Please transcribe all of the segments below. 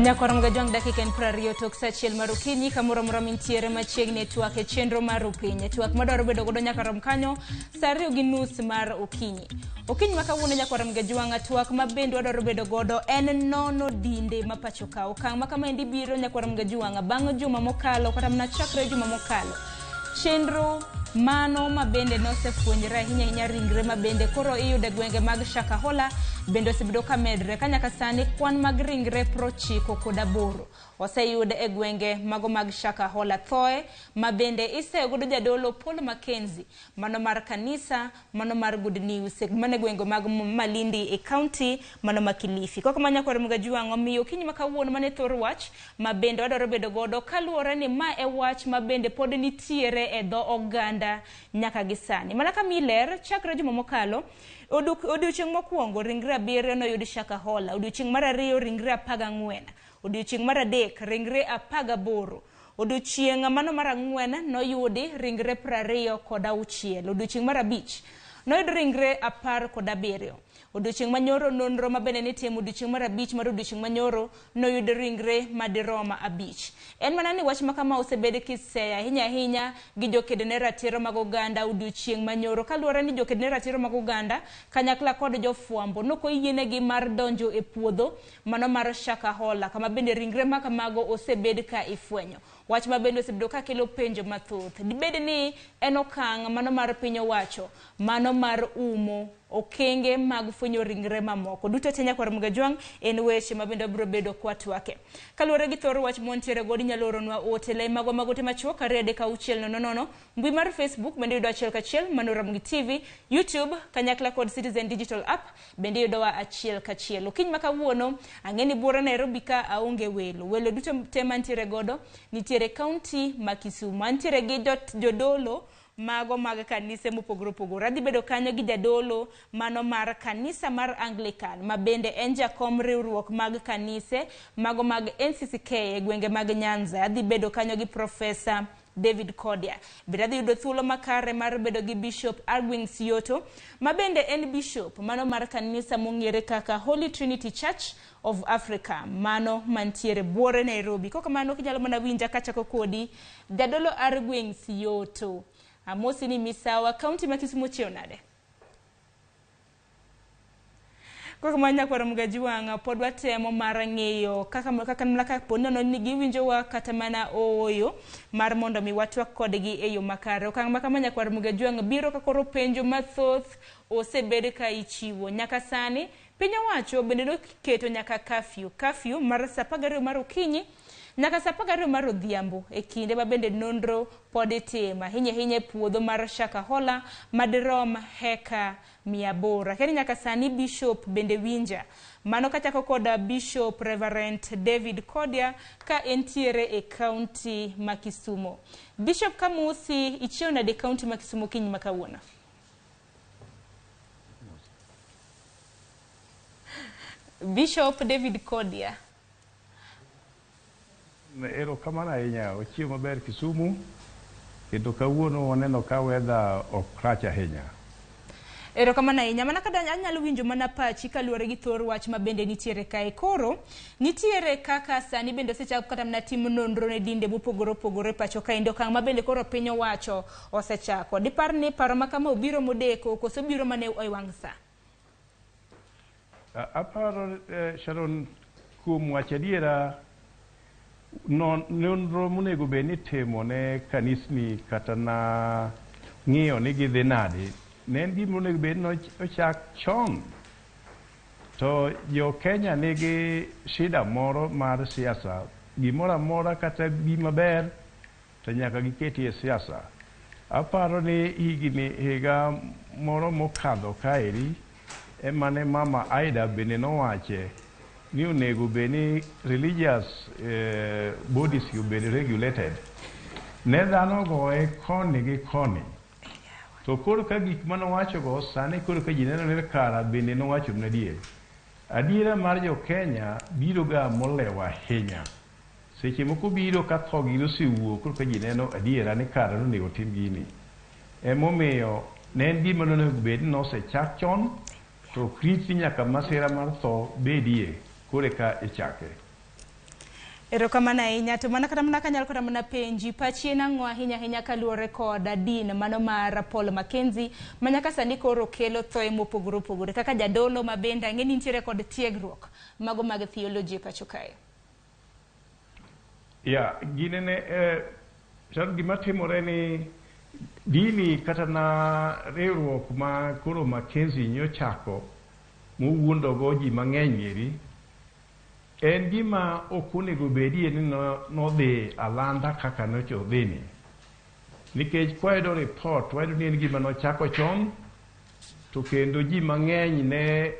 Nyakwar Jwang' dakika en 20 tok sa achiel mar okinyi kamoro amora mintiere machiegni e twak e chenro mar Rupiny. E twak madwaro bedo godo nyaka rom kanyo sa 2:30 mar okinyi. Okinyi ma kawuono nyakwar Jwang' twak ma bende wadwaro bedo godo en nono dinde ma pacho ka. Okang' ma kamaendi biro nyakwar Jwang' bang' juma mokalo kata mana chakre juma mokalo. Chenro mano ma bende nosefwenyre ahinya ahinya ringre ma bende koro iyudo e gwenge mag Shakahola bende osebedo ka medre ka nyaka sani kwan mag ringre 98 oseyud e gwenge mago mag Shakahola. Thoe ma bende iseyo godo jadolo Paul Mackenzie mano mar kanisa mano mar Good News mano e gwenge mag Malindi e county mano ma Kilifi. Kok ma nyakwar Mgajuang' omiyo okinyi ma kawuono mane thor wach ma bende wadwaro bedo godo kaluwore ni ma e wach ma bende pod nitiere e dho oganda nyaka gi sani. Mana ka mi ler, chakre juma mokalo, odiochieng' mokwongo ringre 7 noyud Shakahola, odiochieng' mar ariyo ringre 14, odiochieng' mar adek ringre 18, odiochieng' mano mar ang'wen noyudi ringre 26, odiochieng' mar abich noyud ringre 17. Odiochieng' manyoro nonro ma bende nitimo odiochieng' mar abich mar odiochieng' manyoro noyud ringre madirom 5. En mana ni wach ma kama osebed kiseyo ahinya ahinya gi joked ne ratiro mag oganda odiochieng' manyoro kaluwore ni joked ne ratiro mag oganda kanyakla kod jofwambo nokoyienegi mar donjo e puodho mano mar Shakahola kama bende ringre ma kamago osebed ka ifwenyo. Wach ma bende osebedo ka kelo penjo mathoth. Dibed ni en okang' mano mar piny owacho mano mar umo okenge mag fwenyo ringre mamoko. Duto te nyakwar Mgajwang' en weche ma bende wabiro bedo kwatwake. Kaluwore gi thor wach mwantiere godo inyalo oronwa ote lai magwa mag ote machuok 2 3 6 0 0, mbui mar Facebook bende yudo achiel kachiel mano Ramogi TV, YouTube kanyakla kod Citizen Digital App bende yudowa achiel kachiel. Okinyi ma kawuono ang'e ni buora Nairobi ka aonge welo. Welo duto te mantiere godo nitiere county ma Kisumu. Antiere gi jodolo mago mag kanise mopogore opogore. Adhi bedo kanyo gi jadolo mano mar kanisa mar Anglican ma bende en jakom riwruok mag kanise mago mag NCCK e gwenge mag Nyanza. Adhi bedo kanyo gi Professor David Kodia. Bende adhi yudo thuolo makare mar bedo gi Bishop Argwings Yoto ma bende en bishop mano mar kanisa mong'ere kaka Holy Trinity Church of Africa mano mantiere buore Nairobi. Kokamano kinyalo mana winja kachako kodi Jadolo Argwings Yoto. Amosi ni misawa, kaunti ma Kisumu chiew nade? Kaka nyakwar Mgajuang' pod watemo mar ng'iyo kaka kaka mana kapo nono ni giwinjowa kata mana ooyo mar mondo mi watwak kodgi e yo makare. Okang' ma kama nyakwar Mgajuang' biro ka koro penjo mathoth osebed ka ichiwo. Nyaka sani piny owacho bende noketo nyaka curfew mar sa 12 mar okinyi nyaka sa 12 mar odhiambo e kinde ma bende nonro pod itimo ahinya ahinya e puodho mar Shakahola madirom heka 800. Akia ni nyaka sani Bishop bende winja. Mano kachako kod Bishop Reverend David Kodia ka entiere e county ma Kisumu. Bishop Kamusi, ichiew nade e county ma Kisumu kinyi ma kawuono? Bishop David Kodia. Erokamano ahinya, ochiew maber Kisumu kendo kawuono waneno ka weather ok rach ahinya. Erokamano ahinya. Mana kada anyalo winjo mana pachi kaluwore gi thor wach ma bende nitiere kae. Koro, nitiere kaka sani bende osechak kata mana tim nonro ne dinde mopogore opogore pacho kaendi. Okang' ma bende koro piny owacho osechako. Dipar ni paro ma kama obiro modeko koso obiro mana e wang' sa? Aparo Sharon, kuom wacho adiera, nonro monego bed ni itimo ne kanisni kata na ng'iyo ni gidhi nade, ne en gima onego bed ni ochak chon. To jo Kenya nigi shida moro mar siasa, gimoro amora kata gima ber to nyaka giketie siasa. Aparo ni higni higa moro mokadho kaeri emane mama Aida bende nowache ni onego bed ni religious bodies obed regulated. Ne dhano goye koni gi koni. To koro ka gik manowachogo sani koro ka ji neno ni kara bende nowacho adier. Adiera mar jo Kenya biro ga molewo ahinya. Seche moko biro ka tho gi osewuok koro ka ji neno adiera ni kara nonego tim gini. Emomiyo ne en gima nonego bed ni nosechak chon to ok rit ni nyaka masira mar tho bedie koro eka ichake. Erokamano ahinya. To mana kata mana kanyalo kata mana penji, pachi en ang'o ahinya ahinya kaluwore kod din mano mar Paul Mackenzie ma nyaka sani koro kelo thoe mopogore opogore kaka jadolo ma bende ang'e ni nitiere kod tiegruok mago mag theology e pacho kae? Ya, ginene chal gima timore ni dini kata na riwruok ma koro Mackenzie nyochako mowuondogo ji mang'eny eri en gima ok onego bedie ni nodhi alanda kaka nocho odhini. Nikech kwayudo report, wayudo ni en gima nochako chon, to kendo ji mang'eny ne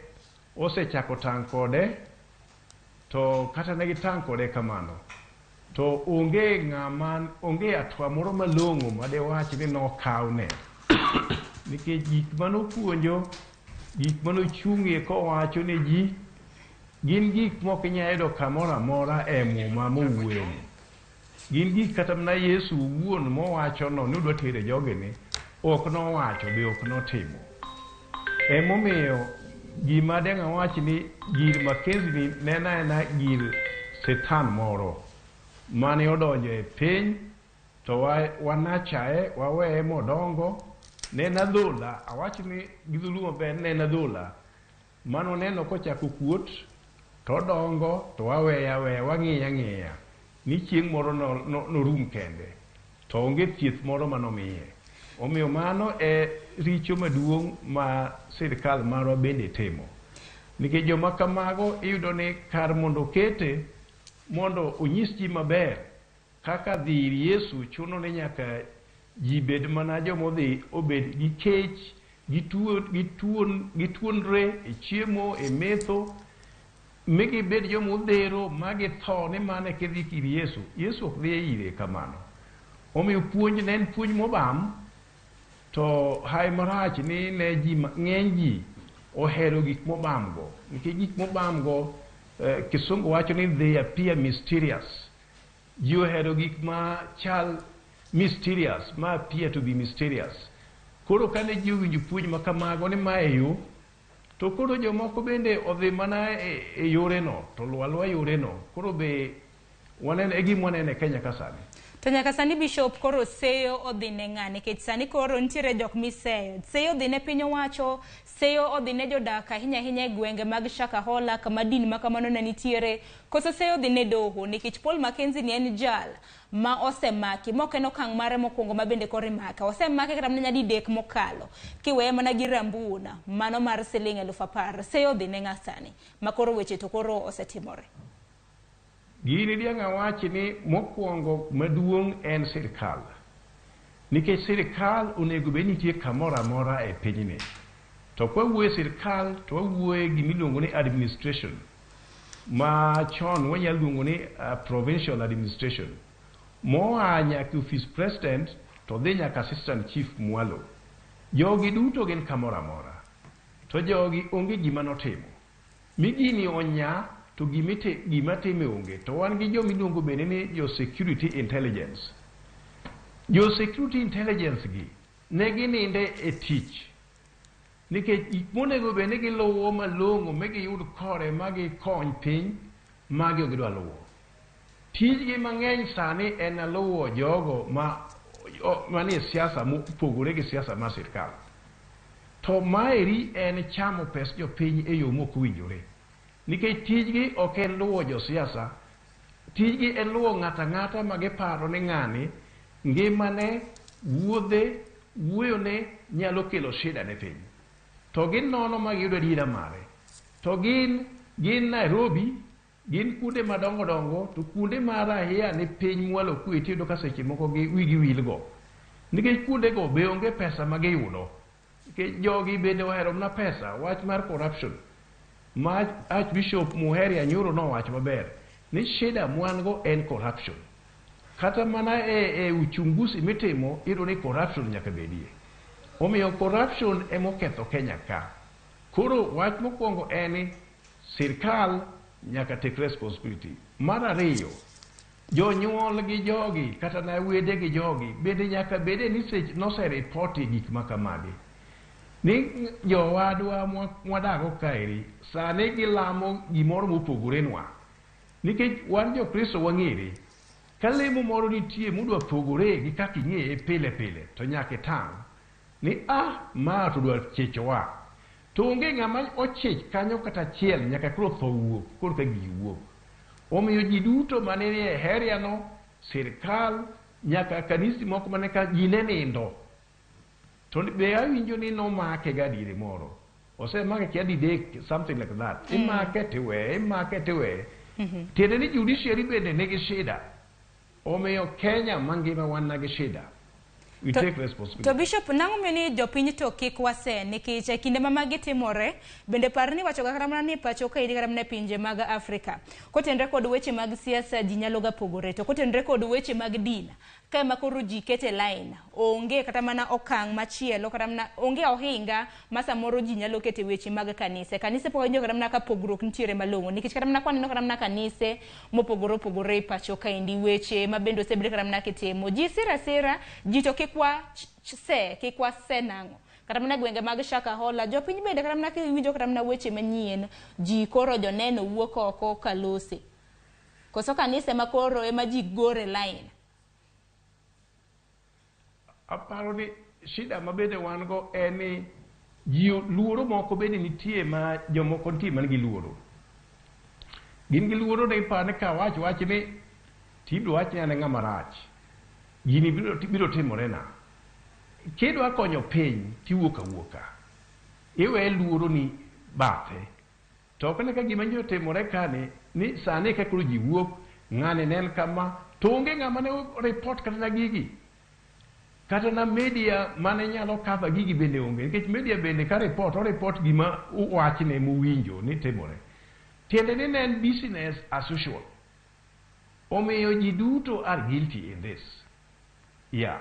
osechako tang' kode, to kata ne gitang' kode kamano, to onge ng'ama, onge atwa moro malong'o madewach ni nokawne. Nikech gik manopuonjo, gik manochung'ie kowacho ne ji, gin gik mok inyal yudo kamoro amora e Muma mowuoyeni. Gin gik kata mana Yesu owuon mowachono ni odwa tere jogini, ok nowacho be ok notimo. Emomiyo gima dang' awach ni gir Mackenzie ni ne en aena gir setan moro mane odonjo e piny to wanachaye, waweye modongo. Ne en adhola, awach ni gi dholuo maber ne en adhola. Mano neno kochako kuot, to odongo, to waweye aweya, wang'iye ang'iya. Ni chieng' moro norum kende. To onge thieth moro manomiye. Omiyo mano e richo maduong' ma sirkal marwa bende timo. Nikech joma kamago iyudo ni kar mondo okete mondo onyis ji maber kaka dhi ir Yesu chuno ni nyaka ji bed mana jomodhi obed gi kech, gi tuonre e chiemo, e metho, mi gibed jomodhero ma githo ni mano eka idhi ir Yesu. Yesu ok dhi ire kamano. Omiyo puonj ne en puonj mobam, to hawi marach ni ne ji ng'eny ji ohero gik mobam go. Nikech gik mobam go, kisungu wacho ni they appear mysterious. Ji ohero gik ma chal mysterious, ma appear to be mysterious. Koro kane ji owinjo puonj ma kamago ni mae yo, to koro jomoko bende odhi mana e yoreno, to luwo aluwa yoreno. Koro be waneno e gima waneno e Kenya ka sani. To nyaka sani Bishop koro seyo odhi ne ng'a? Nikech sani koro nitiere jok miseyo. Seyo odhi ne piny owacho, seyo odhi ne jodak ahinya ahinya e gwenge mag Shakahola kama din ma kamano ne nitiere. Koso seyo odhi ne doho nikech Paul Mackenzie ni en jal ma osemaki, ma ok en okang' mare mokwongo ma bende koro imake. Osemake kata mana nyadidek mokalo. Kiweye mana gi rambuna, mano mar siling 10,000. Seyo odhi ne ng'a sani? Ma koro weche to koro osetimore. Gini diang' awachi ni mokwongo maduong' en sirkal. Nikech sirkal onego bed nitie kamoro amora e pinyni. To kwawuoyo e sirkal to wawuoyo gimiluongo ni administration. Ma chon wanyalo luongo ni provincial administration. Moa nyaka e office president to dhi nyaka assistant chief mwalo. Jogi duto gin kamoro amora. To jogi onge gima notimo. Mi gini onya to gima time onge. To wan gi joma iluongo bende ni jo security intelligence. Jo security intelligence gi ne gininde e tich. Nikech gik monego bed ni giluwo malong'o mi giyud kore ma gikony piny, magi ok gidwa luwo. Tijgi mang'eny sani en luwo jogo manie siasa mopogore gi siasa mar sirkal. To maeri en chamo pes jopiny e yo mok owinjore. Nikech tijgi ok en luwo josiasa, tijgi en luwo ng'ato ang'ata ma giparo ni ng'ani ngimane, wuodhe, wuoyone nyalo kelo shida ne piny. To ginono ma giyudo adiera mare. To gin Nairobi, gin kuonde madongo dongo, to kuonde ma rahia ni piny mwalo kwe tiyudo ka seche moko gi wigi wilgo. Nikech kuondego be onge pesa ma giyudo. Nikech jogi bende ohero mana pesa, wach mar corruption. Ma Archbishop Muheria Nyoro nowacho maber ni shida mwan go en corruption. Kata mana e uchunguzi mitimo iyudo ni corruption nyaka bedie. Omiyo corruption emoketho Kenya ka. Koro wach mokwongo en ni sirkal nyaka take responsibility. Mar ariyo, jonyuol gi jogi kata na wede gi jogi bende nyaka bede ni seche noseripoti gik ma kamagi. Ni jowadwa mwadago kaeri sani gilamo gimoro mopogore nwa. Nikech wan Jokristo wang'ere, ka lemo moro nitie mudwa pogore gi kaka ing'eye pile pile, to nyaka itang' ni ma to dwa chichowa. To onge ng'ama ochich kanyo kata achiel nyaka koro tho wuok, koro ka gigi wuok. Omiyo ji duto mane nie area no, sirkal, nyaka kanisni moko mane ka ji ne nindo. To be awinjo ni nomake ga diere moro. Osemake kia didek, something like that. Imake tiweye, imake tiweye. Tiende ni judiciary bende nigi shida. Omiyo Kenya mangima wan na gi shida. We take responsibility. To Bishop, nang'o miyo ni jopiny to kik wase nikech e kinde ma magi timore, bende par ni wacho kata mana ni pacho kaendi kata mana e pinje mag Afrika. Kotenre kod weche mag siasa ji nyalo ga pogore, to kotenre kod weche mag din, ka ema koro ji kete line, onge kata mana okang' machielo, kata mana onge ohinga ma samoro ji nyalo kete weche mag kanise. Kanise pok awinjo kata mana ka pogruok nitiere malong'o, nikech kata mana kwaneno kata mana kanise mopogore opogore e pacho kaendi, weche ma bende osebed kata mana kitimo. Ji sira sira, ji to kik wa se, kik wase nang'o. Kata mana gwenge mag Shakahola, jopiny bende kata mana kiwinjo kata mana weche manyien, ji koro joneno wuok oko kalose. Koso kanise ma koro ema ji gore line. Aparo ni shida ma bende wan go en ni ji luoro moko bende nitie ma jomoko nitie man gi luoro. Gin gi luoro ni iparo ni ka awach wach ni tibiro wach ni an e ng'ama rach. Gini biro timore na. Kidwa konyo piny tiwuok awuoka. Iwe luoro ni bathe. To ok ne ka gima nyocha otimore kani ni sani eka koro ji wuok, ng'ani ne en kama, to onge ng'ama ne report kata na gigi. Kata na media mane nyalo cover gigi bende onge, nikech media bende ka report, o report gima wachne mowinjo ni timore. Tiende ni ne en business as usual. Omiyo ji duto are guilty in this. Yeah.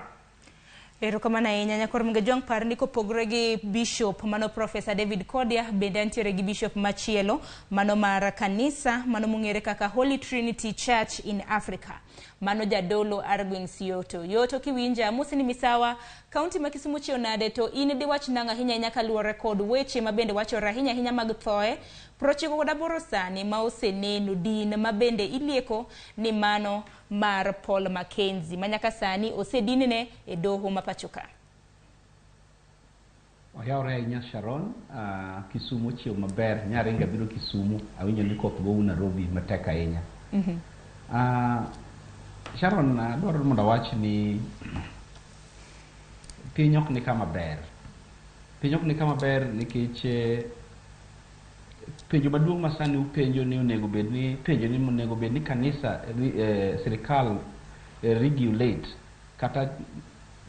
Erokamano ahinya Nyakor Mgejwang' par ni kopogore gi Bishop mano Professor David Kodia, bende antiere gi Bishop machielo mano mar kanisa mano mong'ere kaka Holy Trinity Church in Africa. Mano jadolo Argwings Yoto. Yoto kiwinja, amosi ni misawa, kaunti ma Kisumu chiew nade to in diwach nang'o ahinya ahinya kaluwore kod weche ma bende wachore ahinya ahinya mag thoe 98 sani ma oseneno din ma bende ilieko ni mano mar Paul Mackenzie ma nyaka sani osedinne e doho ma pacho ka. Oyawre ahinya Sharon, Kisumu ochiew maber, nyaringa biro Kisumu, awinjo ni koth gou Nairobi matek ahinya. Sharon, adwaro mondo awach ni piny ok ni kama ber. Piny ok ni kama ber nikech penjo maduong' ma sani upenjo ni onego bed ni penjo ni onego bed ni kanisa sirikal regulate kata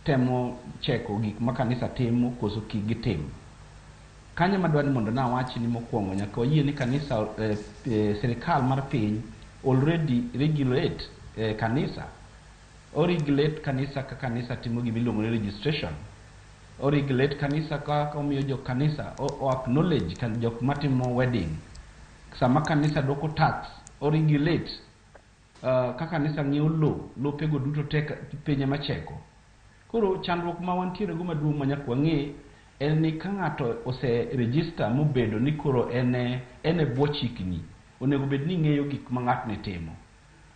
temo cheko gik ma kanisa timo koso kik gitim. Kanyo madwa ni mondo nawach ni mokwongo nyaka wayie ni kanisa sirikal mar piny already regulate kanisa. O regulate kanisa ka kanisa timo gima iluongo ni registration. O regulate kanisa kaka omiyo jo kanisa o acknowledge kan jok matimo wedding. Sama kanisa dwoko tax, o regulate ka kanisa ng'iewo lo, lopego duto te piny ema cheko. Koro chandruok ma wantiere go maduong' ma nyaka wang'e en ni ka ng'ato ose register mobedo ni koro en e bwo chikni, onego bed ni ng'eyo gik ma ng'atni timo.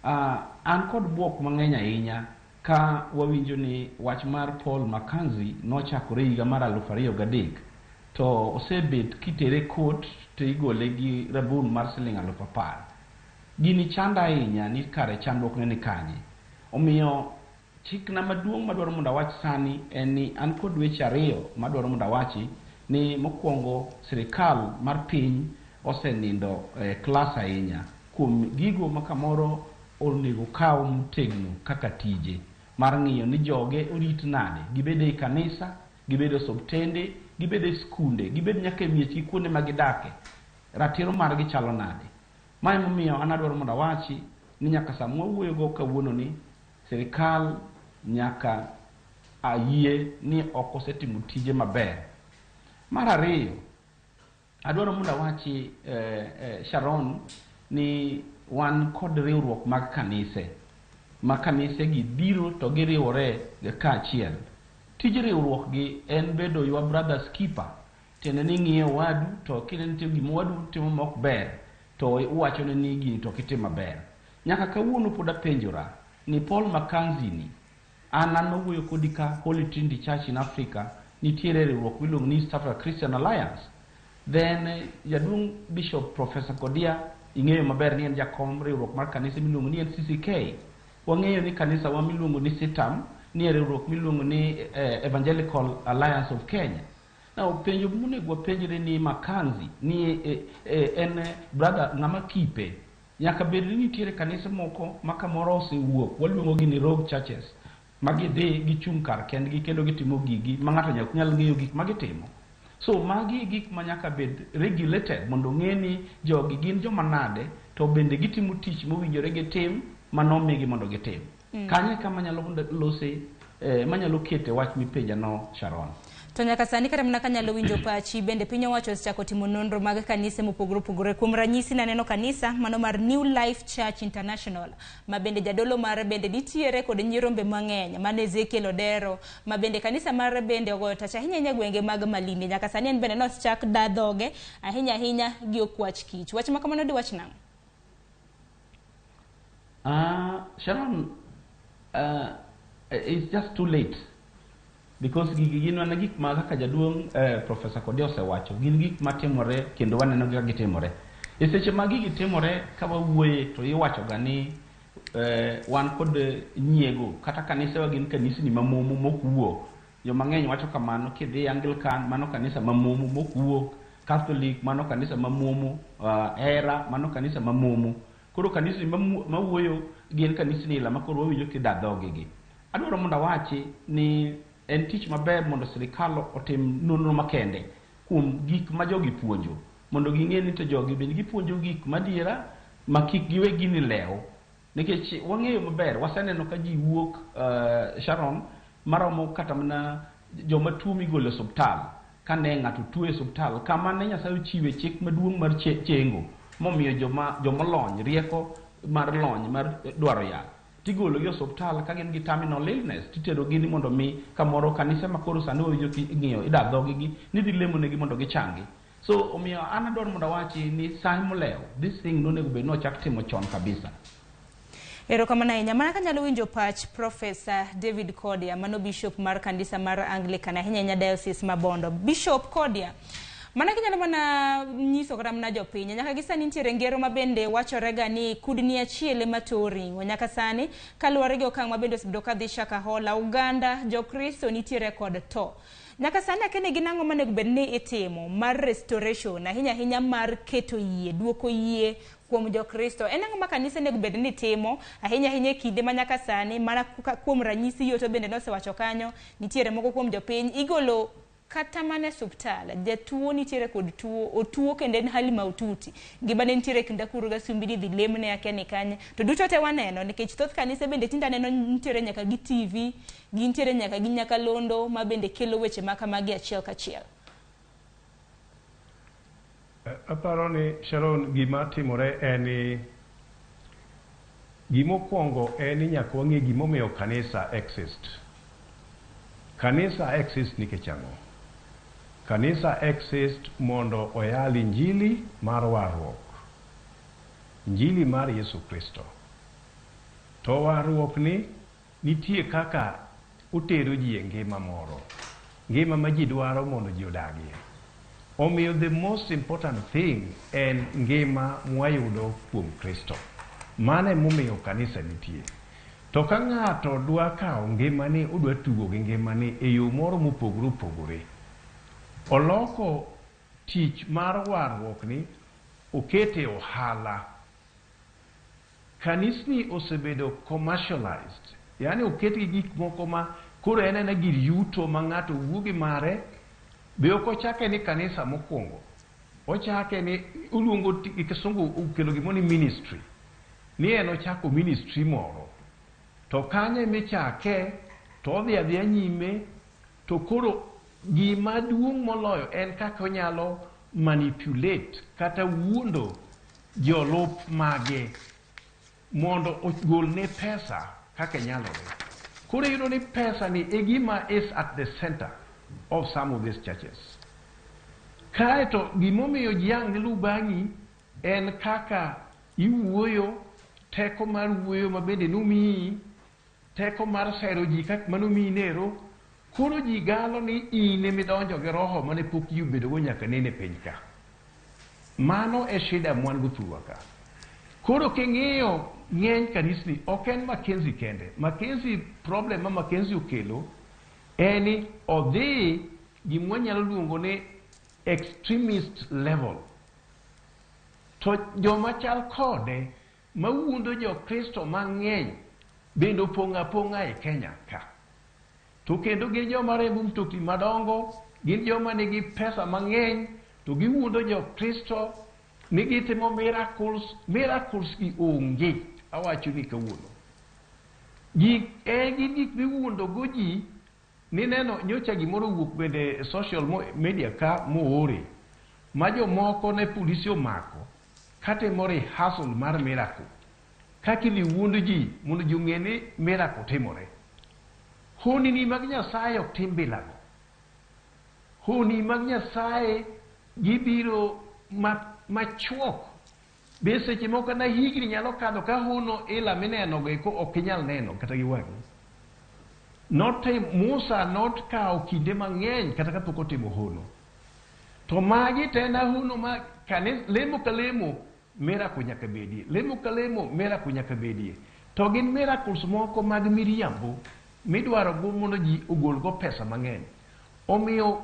An kod bwok mang'eny ahinya ka wawinjo ni wach mar Paul Mackenzie nochakore higa mar 2003 to osebet kitere court to igole gi rabun mar siling 10,000. Gini chanda ahinya ni kare chandruok ne ni kanye. Omiyo chikna maduong' madwaro mondo awach sani en ni an kod weche ariyo madwaro mondo awachi ni mokwongo sirikal mar piny osenindo klas ahinya kuom gigo ma kamoro onego kaw motegno kaka tije mar ng'iyo ni joge orit nade, gibed ei kanisa, gibed e osiptende, gibed e skunde, gibed nyaka e miechgi kuonde ma gidake, ratiro margi chalo nade. Ma emomiyo an adwaro mondo awachi ni nyaka sama wawuoyogo kawuono ni sirikal nyaka ayie ni ok osetimo tije maber. Mar ariyo, adwaro mondo awachi Sharon ni wan kod riwruok mag kanise ma kanise gi biro to giriwore kaachiel. Tij riwruok gi en bedo your brother's keeper. Tiende ni ng'iyo wadu to kineno nitie gima wadu timo ma ok ber to uwachone ni gini to ok itim maber. Nyaka kawuono pod apenjora ni Paul Mackenzie ni an an mawuoyo kodi ka Holy Trinity Church in Africa nitiere riwruok miluongo ni East Africa Christian Alliance. Then jaduong' Bishop Professor Kodia ing'eyo maber ni en jakom riwruok mar kanisa miluongo ni NCCK. Wang'eyo ni kanisa wa miluongo ni CITAM ni e riwruok miluongo ni Evangelical Alliance of Kenya. Now penjo monego wapenjre ni Mackenzie ni en brother ng'ama kipe nyaka bed ni nitiere kanise moko ma kamoro osewuok waluongo gi ni rogue churches ma gidhi gichung' kar kendgi kendo gitimo gigi ma ng'ato ok nyal ng'eyo gik ma gitimo. So magi e gik ma nyaka bed regulated mondo ong'e ni jogi gin joma nade to bende gitimo tich mowinjore gitim manomigi mondo gitim. Kanyo e kama nyalo lose manyalo kete wach mipenja no Sharon. To nyaka sani kata mana kanyalo winjo pachi bende piny owacho osechako timo nonro mag kanise mopogore opogore. Kuom ranyisi naneno kanisa mano mar New Life Church International ma bende jadolo mare bende nitiere kod nyirombe mang'eny mano Ezekiel Odero ma bende kanisa mare bende ogoyo tach ahinya ahinya gwenge mag Malindi. Nyaka sani en bende nosechak da dhoge ahinya ahinya gi okwach kich. Wach ma kamano diwach nang'o? Sharon, it's just too late because gigi gin mana gik ma kaka jaduong' Professor Kodia osewacho gin gik matimore kendo waneno kaka gitimore. E seche ma gigi timore ka wawuoye to iwacho ga ni wan kod nyiego kata kanisewa gin kanisni mamomo mok wuo. Joma ng'eny wacho kamano kidhi Anglican mano kanisa mamomo mok wuo, Catholic mano kanisa mamomo, Hera mano kanisa mamomo. Koro kanisni mawuoyo gin kanisni ila ma koro wawinjo kida dhogi gi. Adwaro mondo awachi ni en tich maber mondo sirikal otim nonro makende kuom gik ma jogi puonjo mondo ging'e ni to jogi bende gipuonjo gik madiera ma kik giwe gini lew nikech wang'eyo maber waseneno ka ji wuok Sharon maromo kata mana joma tuo migolo e osuptal kane ng'ato tuo e osuptal kama ne Nyasaye ochiwe chik maduong' mar chengo momiyo joma jomolony rieko mar lony mar dwaro yath tigolo gi osuptal ka gin gi terminal illness titero gi ni mondo mi kamoro kanise ma koro sani wawinjo king'iyo ida dhogi gi ni dhi lemo negi mondo gichangi. So omiyo an adwaro mondo awachi ni sa molewo this thing nonego bed ni ochak timo chon kabisa. Erokamano ahinya. Mana kanyalo winjo pach Professor David Kodia, mano bishop mar kanisa mar Anglican, ahinya ahinya Diocese ma Bondo. Bishop Kodia, mana kinyalo mana nyiso kata mana jopiny, nyaka gi sani nitiere ngero ma bende wachore ga ni kudni achiel ema towo ring'o. Nyaka sani, kaluwore gi okang' ma bende osebedo ka dhi Shakahola, Uganda, Jokristo nitiere kod tho. Nyaka sani akia ni gin ang'o monego bed ni itimo mar restoration, ahinya ahinya mar keto yie, duoko yie kuom Jokristo. En ang'o ma kanisa onego bed ni timo ahinya ahinya e kinde ma nyaka sani mana kuom ranyisi yoto bende nosewacho kanyo nitiere moko kuom jopiny igolo kata mana e osuptal jatuo nitiere kod tuo otuo kendo en hali mahututi ngimane nitiere e kind akuru gi asumbi ni dhi lemne akia ni kanye to duto te waneno nikech thoth kanise bende tinde aneno nitiere nyaka gi TV gintiere nyaka gi nyakalondo ma bende kelo weche ma kamagi achiel kachiel. Aparo ni Sharon gima timore en ni gimokwongo en ni nyaka wang'e gimomiyo kanisa exist. Kanisa exist nikech ang'o? Kanisa exist mondo oyal injili mar warruok. Injili mar Yesu Kristo. To warruok ni nitie kaka otero ji e ngima moro. Ngima ma ji dwaro mondo ji odagie. Omiyo the most important thing en ngima mwayudo kuom Kristo. Mano emomiyo kanisa nitie. To ka ng'ato dwa kawo ngimane, odwa tugo gi ngimane e yo moro mopogore opogore, oloko tich mar warruok ni okete ohala. Kanisni osebedo commercialized, yani oket gi gik moko ma koro en ena gir yuto ma ng'ato wuo gi mare, be ok ochake ni kanisa mokwongo. Ochake ni oluongo gi kisungu okelo gimoro ni ministry. Ni en ochako ministry moro. To kanyo emichake to odhi adhiya nyime to koro gima duong' moloyo en kaka onyalo manipulate kata wuondo jolup mage mondo ogolne pesa kaka nyalore. Koro iyudo ni pesa ni e gima is at the center of some of these churches. Kaeto gimomiyo ji ang' ne luw bang'i en kaka iwuoyo Teko mar wuoyo ma bende nomiyi, teko mar sero ji kaka manomiyi nero, koro ji galo ni in emidonjo gi roho mane pok ji obedogo nyaka nene e piny ka. Mano e shida mwan go thurwa ka. Koro king'iyo ng'eny kanisni, ok en Mackenzie kende. Mackenzie, problem ma Mackenzie okelo en ni odhi gima wanyalo luongo ni extremist level. To joma chal kode mawuondo jokristo mang'eny bende opong' apong'a e Kenya ka. To kendo gin joma rembo mtokni madongo, gin joma nigi pesa mang'eny, to giwuondo jokristo ni gitimo miracles, miracles gi onge, awacho ni kawuono. Gik e gin gik miwuondo go ji nineno nyocha gimoro owuok bende e social media ka moore ma jomoko ne polisi omako katimo rehearsal mar miracle kaka idhi wuond ji mondo ji ong'e ni miracle timore. Honni mag Nyasaye ok tim bilago. Honni mag Nyasaye gibiro machuok. Be seche moko na higni nyalo kadho ka hono ila mineno go eko ok inyal neno kata gi wang'i. Notim, Musa nokawo kinde mang'eny kata kapok otimo hono. To magi te en hono ma kanis, lemo ka lemo miracle nyaka bedie. Lemo ka lemo miracle nyaka bedie. To gin miracles moko mag miriambo midwaro go mondo ji ogol go pesa mang'eny. Omiyo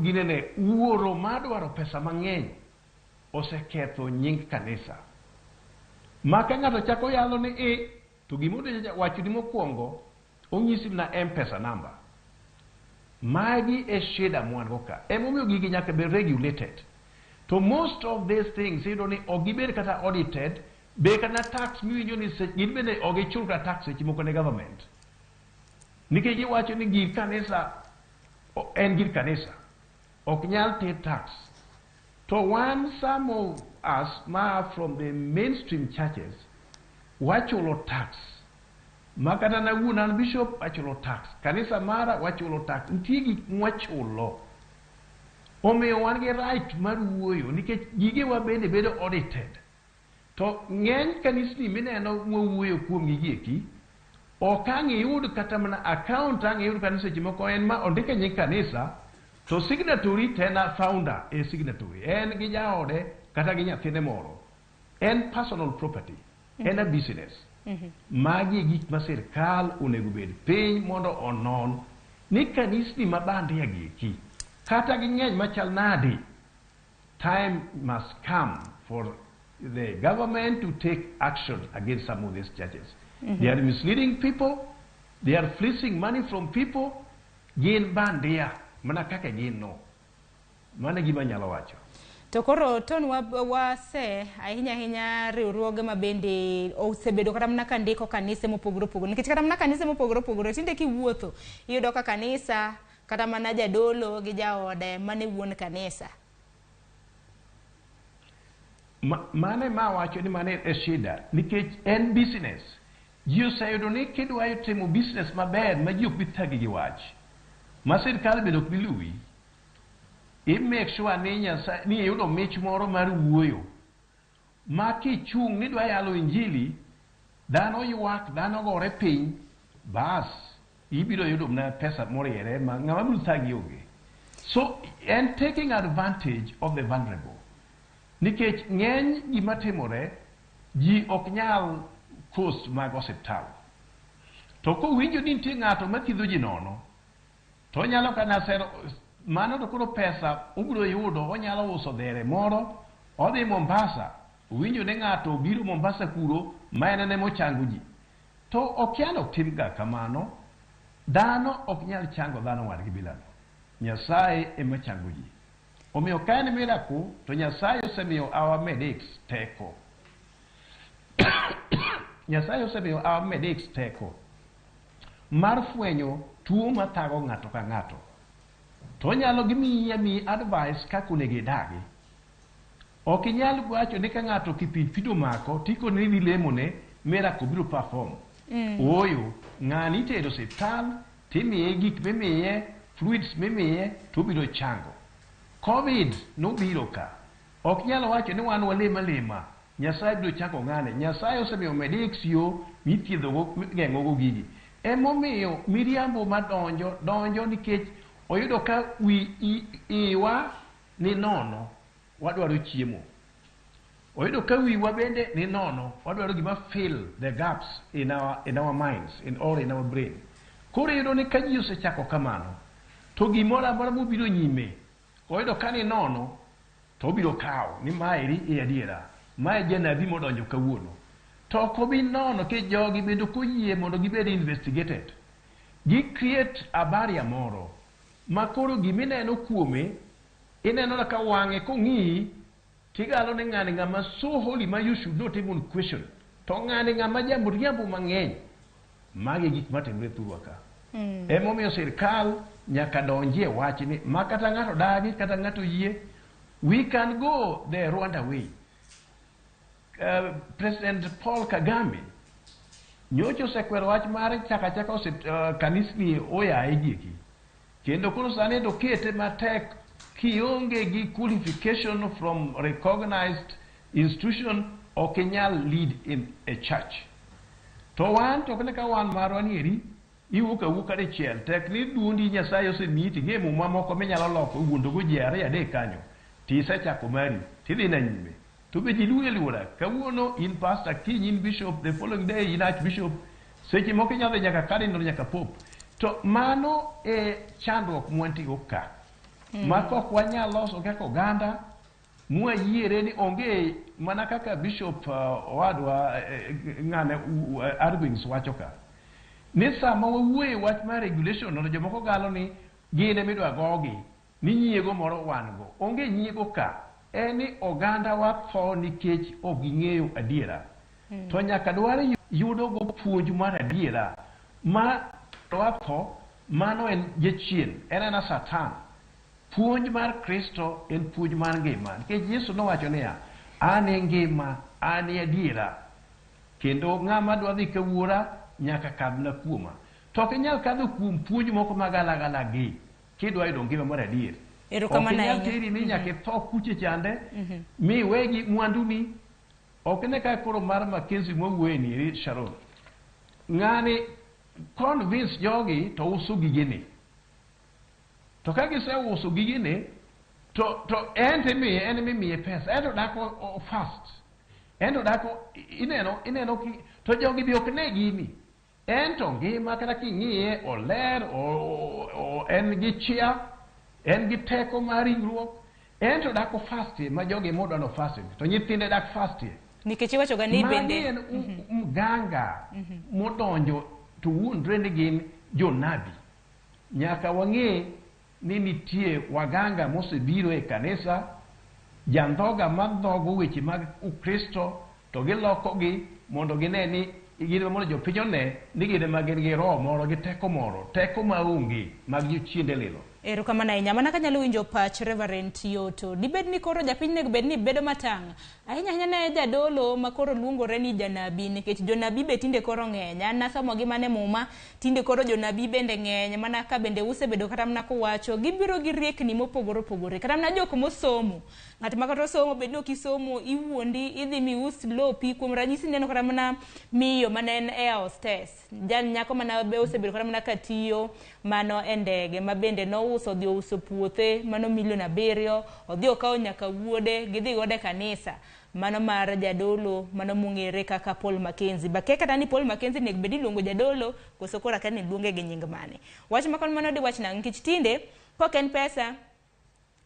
ginene wuoro madwaro pesa mang'eny oseketho nying kanisa. Ma ka ng'ato chako yalo ni e to gima wacho ni mokwongo onyisi na M-Pesa number. Magi e shida mwan go ka. Emomiyo gigi nyaka bed regulated. To most of these things iyudo ni ok gibed kata audited, be kata tax miwinjo ni gin bende ok gichul kata tax seche moko ne government. Nikech giwacho ni gir kanisa en gir kanisa. Ok nyal ter tax. To wan some of us ma from the mainstream churches wachulo tax. Ma kata na wuon an bishop achulo tax. Kanisa mara wachulo tax. Nitie gik mwachulo. Omiyo wan gi right mar wuoyo nikech gigewa bende bedo audited. To ng'eny kanisni mineno mwawuoyo kuomgi gi eki, ok ang' iyud kata mana account ang' iyud kanisa seche moko en ma ondike nying kanisa to signatory to en a founder e signatory. En gi jaode kata gi nyathine moro. En personal property. En a business. Magi e gik ma sirkal onego bed piny mondo onon ni kanisni ma bandia gi eki kata ging'eny machal nade time must come for the government to take action against some of these churches. They are misleading people, they are fleecing money from people, gin bandia, mana kaka gin no. Mano e gima anyalo wacho. To koro ton wase ahinya ahinya riwruoge ma bende osebedo kata mana ka ndiko kanise mopogore opogore nikech kata mana kanise mopogore opogore tinde kiwuotho iyudo ka kanisa kata mana jadolo gi jaode mane wuon kanisa. Mano ema awacho ni mano e shida nikech en business. Ji oseyudo ni kidwa timo business maber ma ji ok bi thagi gi wach, ma sirkal bende ok bi luwi, i make sure ni Nyasaye ni iyudo mich moro mar wuoyo ma kichung' ni idwa yalo injili, dhano ywak, dhano gore piny, bas ibiro yudo mana pesa moriere ma ng'ama biro thagi onge. So en taking advantage of the vulnerable. Nikech ng'eny gima timore, ji ok nyal cost mag osiptal. To kowinjo ni nitie ng'ato mathiedho ji nono, to onyalo kana sero, mano to koro pesa obiro yudo, onyalo uso dhere moro, odhi Mombasa, owinjo ni ng'ato obiro Mombasa kuro, ma en ema ochango ji. To okia ni ok tim ga kamano, dhano ok nyal chango dhano wadgi bilano. Nyasaye ema chango ji. Omiyo ka en miracle, to Nyasaye osemiyo our medics teko. Nyasaye osemiyo our medics teko mar fwenyo tuo mathago ng'ato ka ng'ato. To onyalo gimiyi amiyi advice kaka onego idagi. Ok inyal wacho ni ka ng'ato kipindupindu omako tikone ni idhi lemone miracle biro perform. Ooyo, ng'ani itero e osiptal timiye gik mimiye, fluids mimiye to obiro chango. Covid nobiro ka. Ok nyal wacho ni wan walem alema. Nyasaye biro chako ng'ane. Nyasaye osemiyo medics yo mithiedhogo, migeng'ogo gigi. Emomiyo miriambo madonjo donjo nikech oyudo ka wi iwa ni nono, wadwaro chiemo. Oyudo ka wiwa bende ni nono, wadwaro gima fill the gaps in our minds or in our brain. Koro iyudo ni ka ji osechako kamano, to gimoro amora mobiro nyime, oyudo ka ni nono, to obiro kawo ni maeri e adiera. Mae janabi modonjo kawuono. To ok obi nono ke jogi bende ok oyie mondo gibed investigated. Gi create a barrier moro ma koro gimineno kuome ineno ka wang'e kong'iyi tigalo ni ng'ani ng'ama so holy ma you should not even question to ng'ani ng'ama jamriambo mang'eny. Magi e gik matimore thurwa ka. Emomiyo sirkal nyaka donjie wachni ma kata ng'ato dagi kata ng'ato yie. We can go the Rwanda way. President Paul Kagame nyocha osekwero wach mar chaka chaka kanisni oyaye gieki kendo koro sani to kete matek kionge gi qualification from recognized institution, ok inyal lead in a church. To wan to ok ka wan marwa nieri iwuok awuoka dichiel tek ni duondi Nyasaye osemiyi ting'e muma moko minyalo loko wuondogo ji ariyo adek kanyo tisechako mari tidhi na nyime to be ji luwi aluora. Kawuono in pastor, kiny in bishop, the following day in archbishop, seche moko inyalo dhi nyaka cardinal, nyaka pope. To mano e chandruok mwantigo ka ma kok wanyal loso kaka oganda mwayiere ni onge mana kaka bishop owadwa ng'ane Argwings wacho ka ni sama wawuoye wach mar regulation no, jomoko galo ni gin emidwa gogi ni nyiego moro wan go. Onge nyiego ka, en ni oganda wa tho nikech ok ging'eyo adiera. To nyaka dwar yudo go puonj mar adiera ma watho. Mano en jachien, en ena Satan. Puonj mar Kristo en puonj mar ngima nikech Yesu nowacho niya, "An e ngima, an e adiera, kendo ng'ama dwa dhi ka wuora nyaka kadhna kuoma." To ok inyal kadho kuom puonj moko magalagala gi kidwa yudo ngima mar adier. Erokamano Ok inyal ahinya. teri ni nyaka itho kuche chande mi iwe gi mwanduni. Ok ine ka koro mar Mackenzie mwawuoye ni eri Sharon ng'ani convince jogi to uso gigene, to ka giseuso gigene to en timiye en mimiye pesa en to dak fast, en to dak ineno ki to jogi be ok ne gini. En to ngima kata king'iye oler en gi chia, en gi teko mar ringruok, en to dak fast ma jogi modwa no fast to nyithinde dak fast. Nikech iwacho ga ni Magi bende en mganga modonjo to wuondre ni gin jonabi. Nyaka wang'e ni nitie waganga mosebiro e kanisa, jandhoga madhogo weche mag Ukristo to gilokogi mondo gine ni gin mondo jopiny one ni gin ema gin gi roho moro gi teko moro, teko maonge mag jochiende lilo. Erokamano ahinya. Mana kanyalo winjo pach Reverend Yoto, dibed ni koro japiny nego bed ni bedo matang' ahinya ahinya ne jadolo ma koro luongore ni janabi, nikech jonabi be tinde koro ng'eny. An nasomo gi mane muma, tinde koro jonabi bende ng'eny, mana ka bende usebedo kata mana kuwacho gibiro gi riekni mopogore opogore, kata mana jok mosomo, ng'at ma kata osomo bed ni ok isomo iwuondi idhi mius lopi. Kuom ranyisi neno kata mana miyo mane en air hostess, jal nyako mana be osebedo kata mana katiyo mano e ndege, ma bende nouso, odhi ouso puothe mano milion 7, odhi okawo nyaka wuode gidhi godo e kanisa mano mar jadolo mano mong'ere kaka Paul Mackenzie. Bakia kata ni Paul Mackenzie nego bed ni iluongo jadolo koso koro akia ni luonge gi nying mane. Wach ma kamano diwach nang'o? Nikech tinde kok en pesa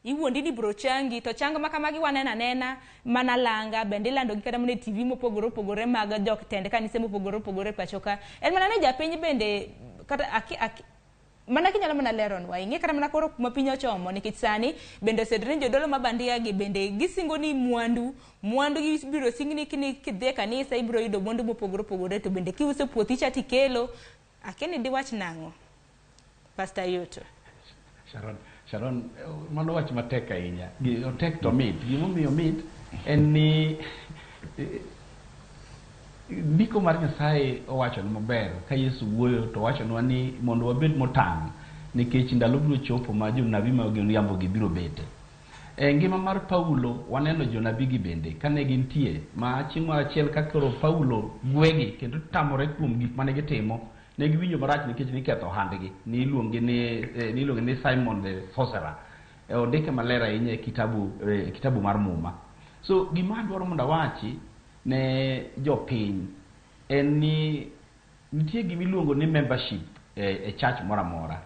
iwuondi ni bro changi, to chang ma kamagi waneno anena mana langa bende ilando gi kata mana e TV mopogore opogore mag jok tend kanise mopogore opogore e pacho ka. En mana ni japiny bende kata aki, mana kinyalo mana leronwa ing'e kata mana koro kuma piny ochomo, nikech sani bende osedre ni jodolo ma bandia gi bende gisingo ni mwandu ibiro singni ni kidhi e kanisa ibiro yudo mwandu mopogore opogore, to bende kiuso puothi cha tikelo. Akia ni diwach nang'o, Pastor Yoto? Sharon, Sharon, mano wach matek ahinya. Otek to mit. Gimomiyo mit en ni ndiko mar Nyasaye owachonwa maber ka Yesu wuoyo to owachonwa ni mondo wabed motang' nikech ndalo biro chopo ma jonabi mag miriambo gi biro bete. E ngima mar Paulo waneno jonabi gi bende kane gintie ma chieng' moro achiel ka koro Paulo gwegi kendo tamore kuom gik mane gitimo, ne giwinjo marach nikech niketho ohandgi. Niluonge ni niluonge ni Simon the Sorcerer. Ondike maler ahinya e kitabu mar Muma. So gima adwaro mondo awachi ne jopiny en ni nitie gima iluongo ni membership e church moro amora.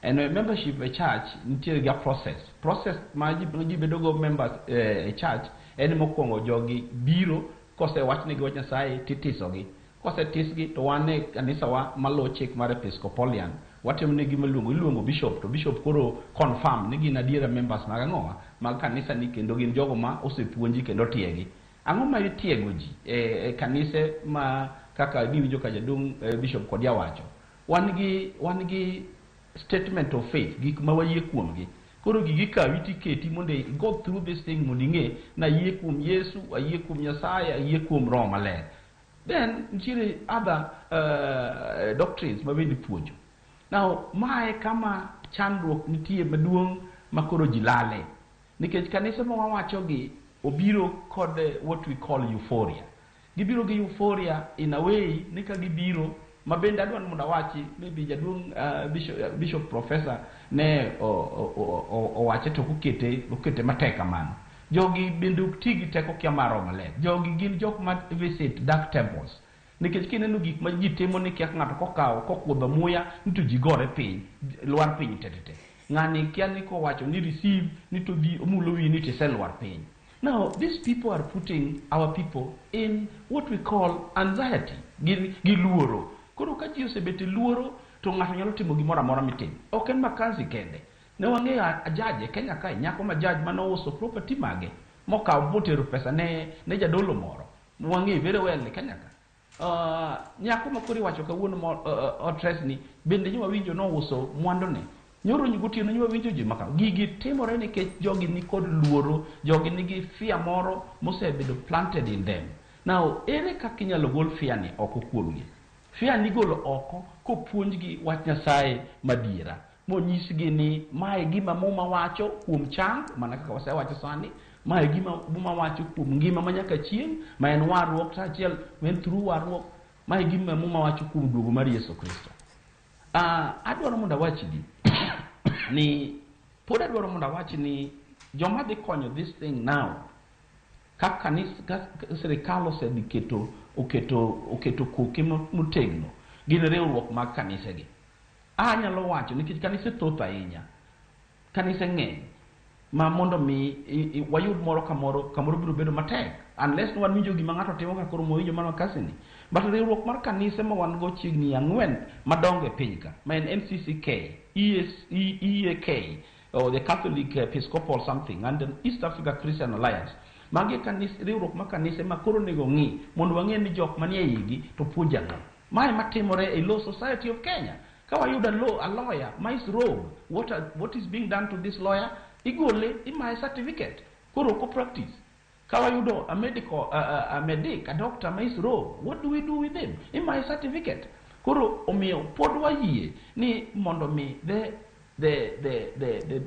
And membership e church nitie ga process. Process ma ji bedo go members e church en mokwongo jogi biro kosewachnegi wach Nyasaye titisogi. Kosetisgi to wan e kanisawa maluwo chik mar Episcopalian watimo ne gima iluongo bishop, to bishop koro confirm ni gin adiera members mag ang'owa mag kanisa ni kendo gin jogo ma osepuonji kendo otiegi. Ang'o ma itiego ji e kanise ma kaka niwinjo ka jaduong' bishop Kodia wacho? Wan gi statement of faith, gik ma wayie kuomgi. Koro gigi kawi tiketi mondo i go through this thing mondo ing'e na ayie kuom Yesu, ayie kuom Nyasaye, ayie kuom Roho Maler. Then nitiere other doctrines ma bende ipuonjo. Now mae kama chandruok nitie maduong' ma koro ji lale. Nikech kanise ma wawachogi obiro kod what we call euphoria. Gibiro gi euphoria in a way ni ka gibiro ma bende adwa ni mondo awachi maybe jaduong' bishop professor ne owache to okete matek kamano. Jogi bende ok ti gi teko kia mar Roho Maler. Jogi gin jok ma visit dark temples. Nikech kineno gik ma ji timo ni kia ng'ato kokawo kokudho muya ni to ji gore piny, lwar piny te te te. Ng'ani kia ni kowacho ni receive ni to dhi omulo wiyi ni tiselwar piny. Now, these people are putting our people in what we call anxiety, gi luoro. Koro ka ji osebet e luoro, to ng'ato nyalo timo gimoro amora mitimo. Ok en Makanzi kende. Ne wang'eyo a judge e Kenya kae, nyako ma judge manouso property mage, mokawo motero pesa ne jadolo moro. Wang'eyo very well e Kenya ka. Nyako ma koro iwacho kawuono ma otres ni bende nyo wawinjo nouso mwandune. Nyoro gotieno nyo wawinjo ji maka. Gigi timore nikech jogi ni kod luoro, jogi nigi fear moro mosebedo planted in them. Now, ere kaka inyalo gol fear ni oko kuomgi? Fear ni igolo oko kopuonjgi wach Nyasaye madiera. Monyisgi ni mae gima Muma wacho kuom chang, mana kaka wasewacho sani, mae gima Muma wacho kuom ngima ma nyaka chieng', ma en warruok kaachiel, ma en through warruok, mae gima Muma wacho kuom duogo mar Yesu Kristo. Adwaro mondo awachni ni pod adwaro mondo awach ni joma dhi konyo this thing now ka ka sirikal osedhi keto oketo koke motegno gin riwruok mag kanisegi. Anyalo wacho nikech kanise thoth ahinya, kanise ng'eny ma mondo mi wayud moro kamoro kamoro biro bedo matek unless wan winjo gima ng'ato timo ka koro mwawinjo mana kasini. But riwruok mar kanise ma wan go chiegni ang'wen madongo e piny ka ma en NCCK, ES, EAK or the Catholic Episcopal something and the East Africa Christian Alliance. Magi riwruok mar kanise ma koro onego ng'i mondo wang'e ni jok manie igi to puonjo ang'o. Mae matimore e Law Society of Kenya. Ka wayudo a lawyer ma is rogue, what is being done to this lawyer? Igole, imaye certificate. Koro ok practice. Ka wayudo a medical, a medic, a doctor ma is rogue, what do we do with him? Imaye certificate. Koro omiyo pod wayie ni mondo mi the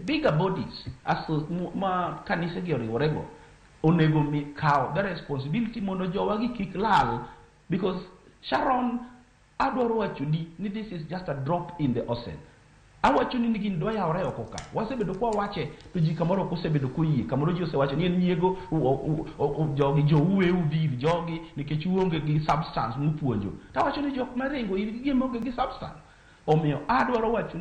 bigger bodies as ma kanise gi oriworego onego mi kaw the responsibility mondo jowagi kik lal, because Sharon, adwaro wacho ni this is just a drop in the ocean. Awacho ni gini dwa yawore oko ka. Wasebedo kwa wache to ji kamoro ok osebedo koyie. Kamoro ji osewacho ni en nyiego jogi jouwe udhir jogi nikech uonge gi substance mupuonjo. To awacho ni jok maringo ir gi gima onge gi substance. Omiyo adwaro wacho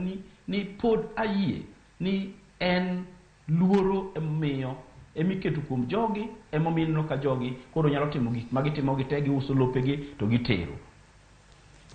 ni pod ayie ni en luoro emomiyo emiketo kuom jogi, emomiyo ineno ka jogi koro nyalo timo gik ma gitimo gi te, giuso lopegi to gitero.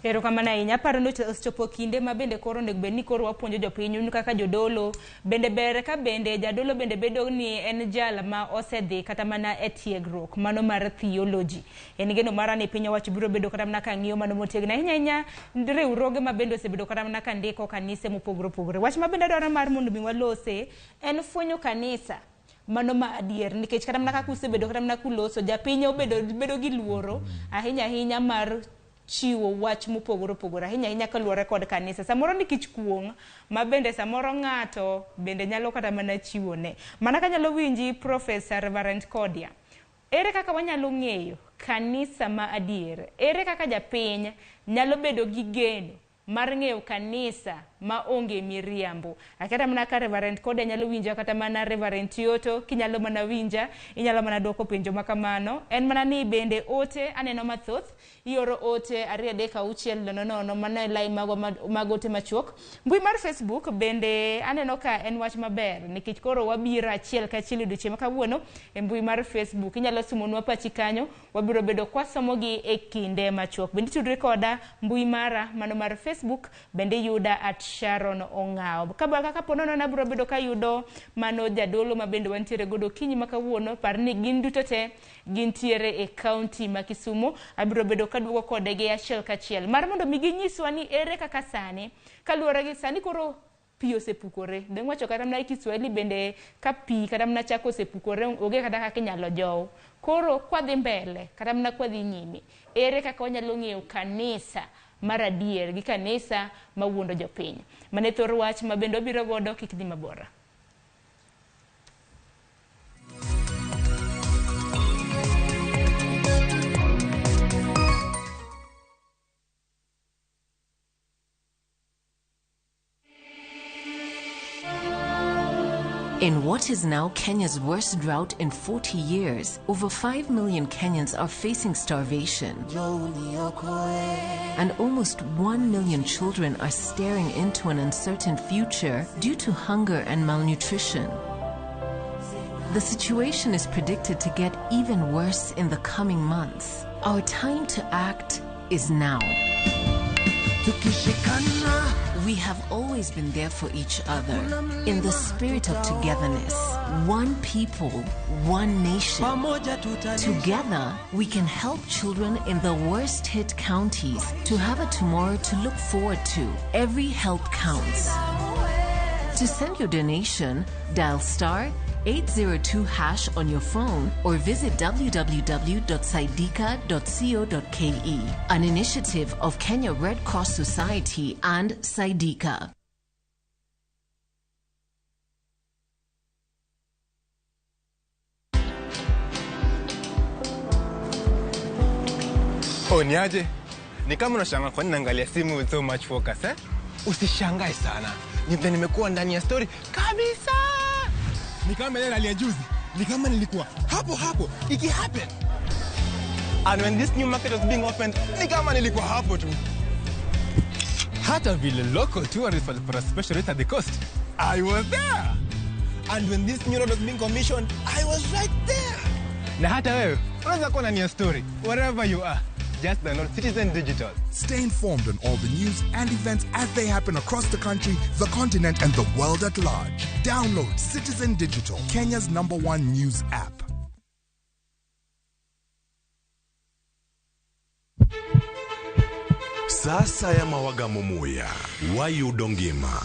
Erokamano ahinya. Aparo ni osechopo kinde ma bende koro onego bed ni koro wapuonjo jopiny un kaka jodolo. Bende ber ka bende jadolo bende bedo ni en jal ma osedhi kata mana e tiegruok mano mar theology. En geno mara ni piny owacho biro bedo kata mana ka ng'iyo mano motegno ahinya ahinya riwruoge ma bende osebedo kata mana ka ndiko kanise mopogore opogore. Wach ma bende adwaro mar mondo mi walose en fwenyo kanisa mano ma adier, nikech kata mana kaka usebedo kata mana kuloso japiny obedo bedo gi luoro ahinya ahinya mar chiwo wach mopogore opogore ahinya ahinya kaluwore kod kanisa. Samoro nikech kuong' ma bende samoro ng'ato bende nyalo kata mana chiwo ne. Mana kanyalo winji Professor Reverend Kodia. Ere kaka wanyalo ng'eyo kanisa ma adier? Ere kaka japiny nyalo bedo gi geno mar ng'eyo kanisa ma onge miriambo? Akata mana ka Reverend Kodia nyalo winja, kata mana Reverend Tioto kinyalo mana winja, inyalo mana duoko penjo ma kamano. En mana ni bende ote aneno mathoth, ioro ote 2 3 6 0 0, mano e lai magwa mag ote machuok. Mbui mar Facebook bende aneno ka en wach maber nikech koro wabiro achiel kachiel odiochieng' ma kawuono e mbui mar Facebook. Inyalo sumonwa pachi kanyo, wabiro bedo kwasomogi e kinde machuok. Bende itudri koda mbui mara mano mar Facebook, bende yuda at Sharon Ong'awo. Kaka po nono nabiro bedo kayudo mano jadolo ma bende wantiere godo okinyi ma kawuono, par ni gin duto te gintiere e kaunti ma Kisumu. Abiro bedo kaduogo kodgi achiel kachiel mar mondo mi ginyiswa ni ere kaka sani kaluwore gi sani koro pi osepukore. Dong' wacho kata mana e Kiswahili bende ka pi kata mana chak osepukore onge kata kaka inyalo jow. Koro kwadhi mbele kata mana kwadhi nyime, ere kaka wanyalo ng'eyo kanisa mar adier gi kanisa mawuondo jopiny? Mane thor wach ma bende wabiro godo, kik dhi mabor. In what is now Kenya's worst drought in 40 years, over 5 million Kenyans are facing starvation. And almost 1 million children are staring into an uncertain future due to hunger and malnutrition. The situation is predicted to get even worse in the coming months. Our time to act is now. We have always been there for each other in the spirit of togetherness. One people, one nation. Together, we can help children in the worst hit counties to have a tomorrow to look forward to. Every help counts. To send your donation, dial star 802 hash on your phone or visit www.saidika.co.ke. An initiative of Kenya Red Cross Society and Saidika. Oh, niaje? Ni kama unashangaa kwa nini naangalia simu with so much focus, eh? Usishangae sana. Ni vile nimekuwa ndani ya story kabisa. Ni kama ile hali ya juzi. Ni kama nilikuwa hapo hapo iki happen. And when this new market was being opened, ni kama nilikuwa hapo tu. Hata vile local tourists walipata special rate at the coast, I was there. And when this new road was being commissioned, I was right there. Na hata wewe unaweza kuwa ndani ya story wherever you are. Just download Citizen Digital. Stay informed on all the news and events as they happen across the country, the continent, and the world at large. Download Citizen Digital, Kenya's #1 news app. Sasa ya mawagamo muya wayudo ngima.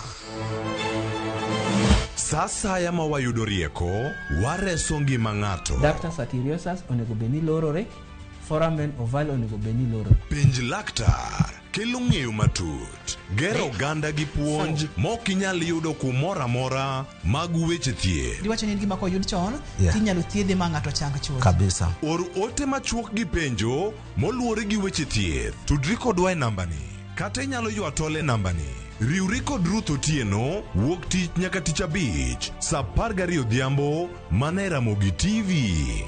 Sasa ya mawayudo rieko wareso ngima ng'ato. Ductus arteriosus onego bed ni lorore, foramen ovale onego bed ni lorore. Penj laktar kelo ng'eyo matut, gero oganda gi puonj mok inyal yudo kumoro amora mag weche thieth. Diwacho ni en gima koyud chon, tinyalo thiedhe ma ng'ato chang chuth. Kabisa. Or ote machuok gi penjo moluwore gi weche thieth. Tudri kodwa e nambani kata inyalo ywa tol e nambani. Riwri kod Ruth Otieno wuok tich nyaka tich abich saa 12 odhiambo mana e Ramogi TV.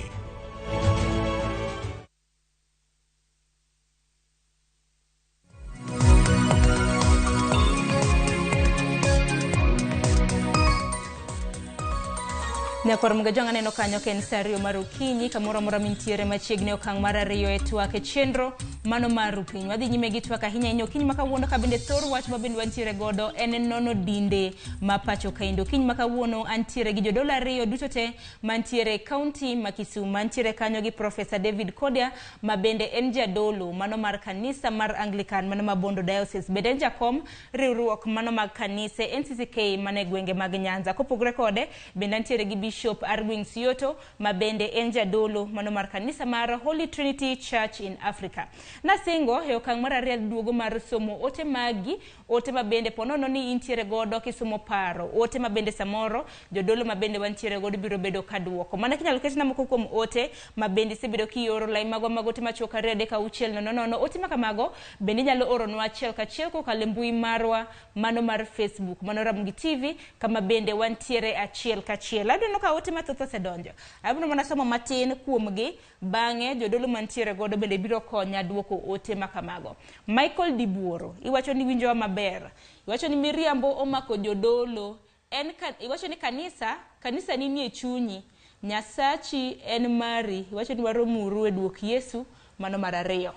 Nyakwar Mugajwang' aneno kanyo ka en saa 2 mar okinyi kamoro amora mintiere machiegni okang' mar 2 e twak e chenro mano mar Rupiny. Wadhi nyime gi twak ahinya ahinya okinyi ma kawuono ka bende thor wach ma bende wantiere godo en nono dinde ma pacho kaendi. Okinyi ma kawuono antiere gi jodolo 2 duto te mantiere e kaunti ma Kisumu. Mantiere kanyo gi Professor David Kodia ma bende en jadolo mano mar kanisa mar Anglican mano ma Bondo Diocese. Bende en jakom riwruok mano mag kanise NCCK mano e gwenge mag Nyanza. Kopogore kode bende antiere gi Bishop Argwings Yoto ma bende en jadolo mano mar kanisa mar Holy Trinity Church in Africa. Nasingo e okang' mar ariyo duogo mar somo ote magi, ote ma bende ponono ni intiere godo kisomo paro, ote ma bende samoro jodolo ma bende wantiere godo biro bedo ka duoko. Mana kinyalo ketna moko kuom ote ma bende isebedo kioro lai magwa mag ote machuok 2 3 6 0 0. Ote ma kamago bende inyalo oronwa achiel kachiel kokalo e mbui marwa mano mar Facebook, mano Ramogi TV, kama bende wantiere achiel kachiel. Aneno ka ote mathoth osedonjo. Abiro mana somo matin kuomgi, bang'e jodolo mantiere godo bende biro konya duoko ote ma kamago. Michael Dibuoro, iwacho ni winjowa maber. Iwacho ni miriambo omako jodolo. En ka, iwacho ni kanisa, kanisa ni nie chunyi. Nyasachi en mari. Iwacho ni waromuru e duok Yesu, mano mar ariyo.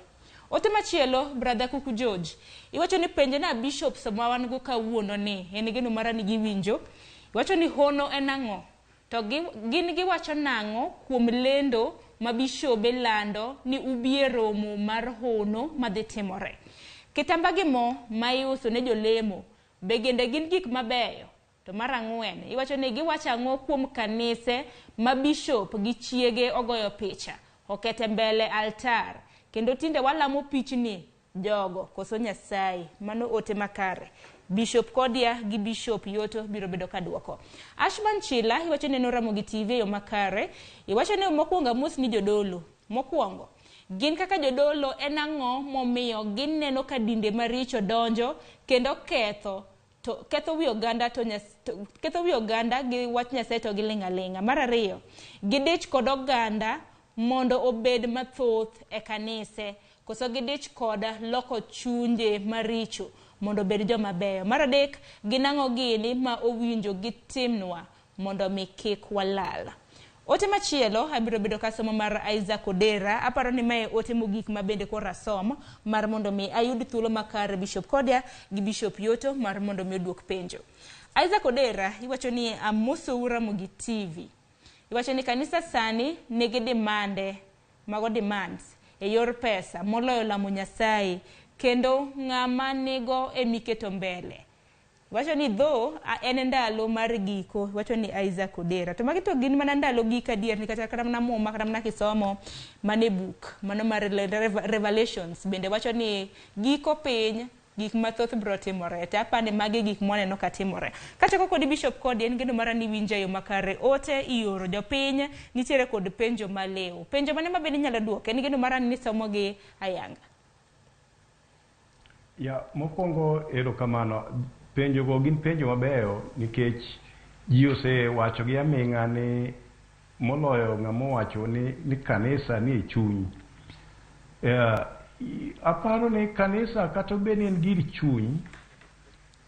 Ote machielo, Brother Kuku George, iwacho ni penje na bishops ma wan go kawuono ni, en geno mara ni giwinjo. Iwacho ni hono en ang'o? To gin giwacho nang'o kuom lendo ma bishobe lando ni ubie romo mar hono madhi timore? Kitamba gi mo ma iuso ne jolemo, be gende gin gik mabeyo? To mar ang'wen, iwacho ni giwacho ang'o kuom kanise ma bishop gi chiege ogoyo picha, okete mbele altar, kendo tinde walamo pichni jogo koso Nyasaye. Mano ote makare. Bishop Kodia gi Bishop Yoto biro bedo ka duoko. Ashman Chila iwacho ni neno Ramogi TV e yo makare. Iwacho ni mokwongo amos ni jodolo. Mokwongo, gin kaka jodolo en ang'o momiyo gineno ka dinde maricho donjo kendo ketho to ketho wi oganda to ketho wi oganda gi wach Nyasaye to giling' aling'a. Mar ariyo, gidich kod oganda mondo obed mathoth e kanise, koso gidich kod loko chunje maricho mondo obed joma beyo. Mar adek, gin ang'o gini ma owinjo gitimnwa mondo mi kik walal. Ote machielo abiro bedo kasomo mar Isaac Odera. Aparo ni mae ote mogik ma bende koro asom mar mondo mi ayud thuolo makare Bishop Kodia gi Bishop Yoto mar mondo mi oduok penjo. Isaac Odera iwacho ni amosou Ramogi TV. Iwacho ni kanisa sani nigi dimande, mago demands, e yor pesa moloyo lamo Nyasaye, kendo ng'ama nigo emiketo mbele. Wacho ni dho en ndalo mar giko, wacho ni Isaac Odera. To magi to gin mana ndalo giko adier, nikech kata mana Muma, kata mana kisomo mane buk, mano mar Revelations, bende wacho ni giko piny, gik mathoth biro timore. To apani magi gik mwaneno ka timore. Kachako kod Bishop Kodi, en geno mara ni winjo e yo makare. Ote ioro jopiny, nitiere kod penjo maliw. Penjo mane ma bende inyalo duoko? En geno mara ni somo gi ayanga. Ya, mokwongo erokamano. Penjo go gin penjo mabeyo nikech ji osewacho gi aming'a ni moloyo ng'ama owacho ni kanisa ni e chuny. Aparo ni kanisa kata obed ni en gir chuny,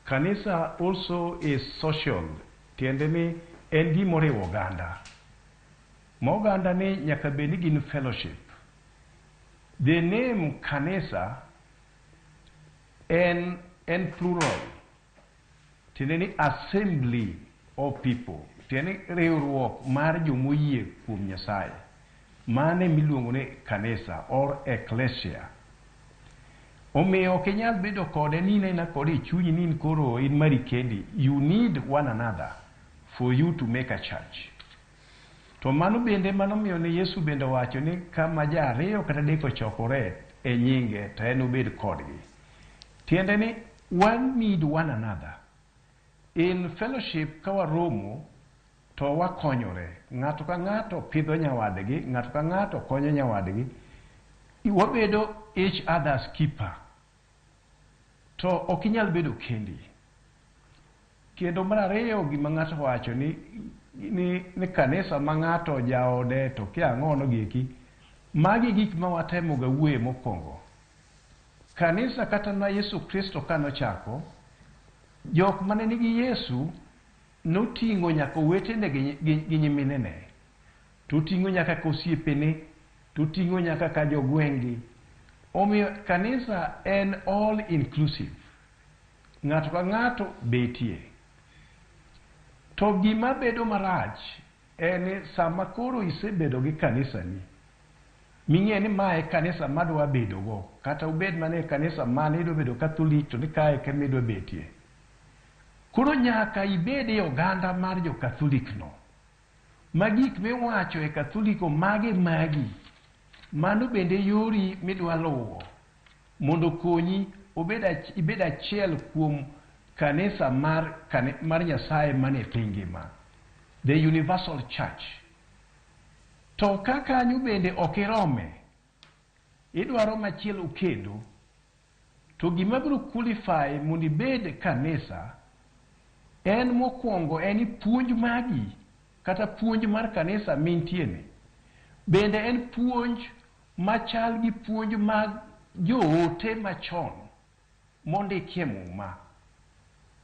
kanisa also is social, tiende ni en gima oriwo oganda. Ma oganda ni nyaka bed ni gin fellowship. The name kanisa en plural. Tiende ni assembly of people. Tiende ni riwruok mar jomoyie kuom Nyasaye. Mane miluongo ni kanisa or ecclesia. Omiyo ok inyal bedo kode ni inena kode e chunyi ni in koro in mari kendi. You need one another for you to make a church. To mano bende mano miyo ne Yesu bende owacho ni kama ji ariyo kata adek ochokore e nyinge to en obed kodgi. Tiende ni one need one another. In fellowship ka waromo to wakonyore. Ng'ato ka ng'ato pidho nyawadgi, ng'ato ka ng'ato konyo nyawadgi. Wabedo each other's keeper. To ok inyal bedo kendi. Kendo mar ariyo gima ng'ato wacho ni kanisa ma ng'ato jaode to kia ang'ono gieki. Magi gik ma watemo ga wuoye mokwongo. Kanisa kata na Yesu Kristo kanochako, jok mane nigi Yesu noting'o nyaka owetene gi nyiminene. To ting'o nyaka ka osiepene, to ting'o nyaka ka jogweng'gi. Omiyo kanisa en all inclusive. Ng'ato ka ng'ato betie. To gima bedo marach en ni sama koro isebedo gi kanisani, ming'e ni mae kanisa madwa bedogo, kata ubed mana e kanisa mane idwa bedo Catholic to ni kae kema idwa betie. Koro nyaka ibed e oganda mar jo Catholic no. Ma gik miwacho e Katholiko mage magi, mano bende yori midwa luwo mondo okonyi ibed achiel kuom kanisa mar Nyasaye manie piny ngima, the universal church. To ka kanyo bende ok irome, idwaro machielo kendo, to gima biro qualify mondo ibed kanisa en mokwongo en ni puonj magi kata puonj mar kanisa mintieni bende en puonj machal gi puonj mag joote machon mondikie Muma.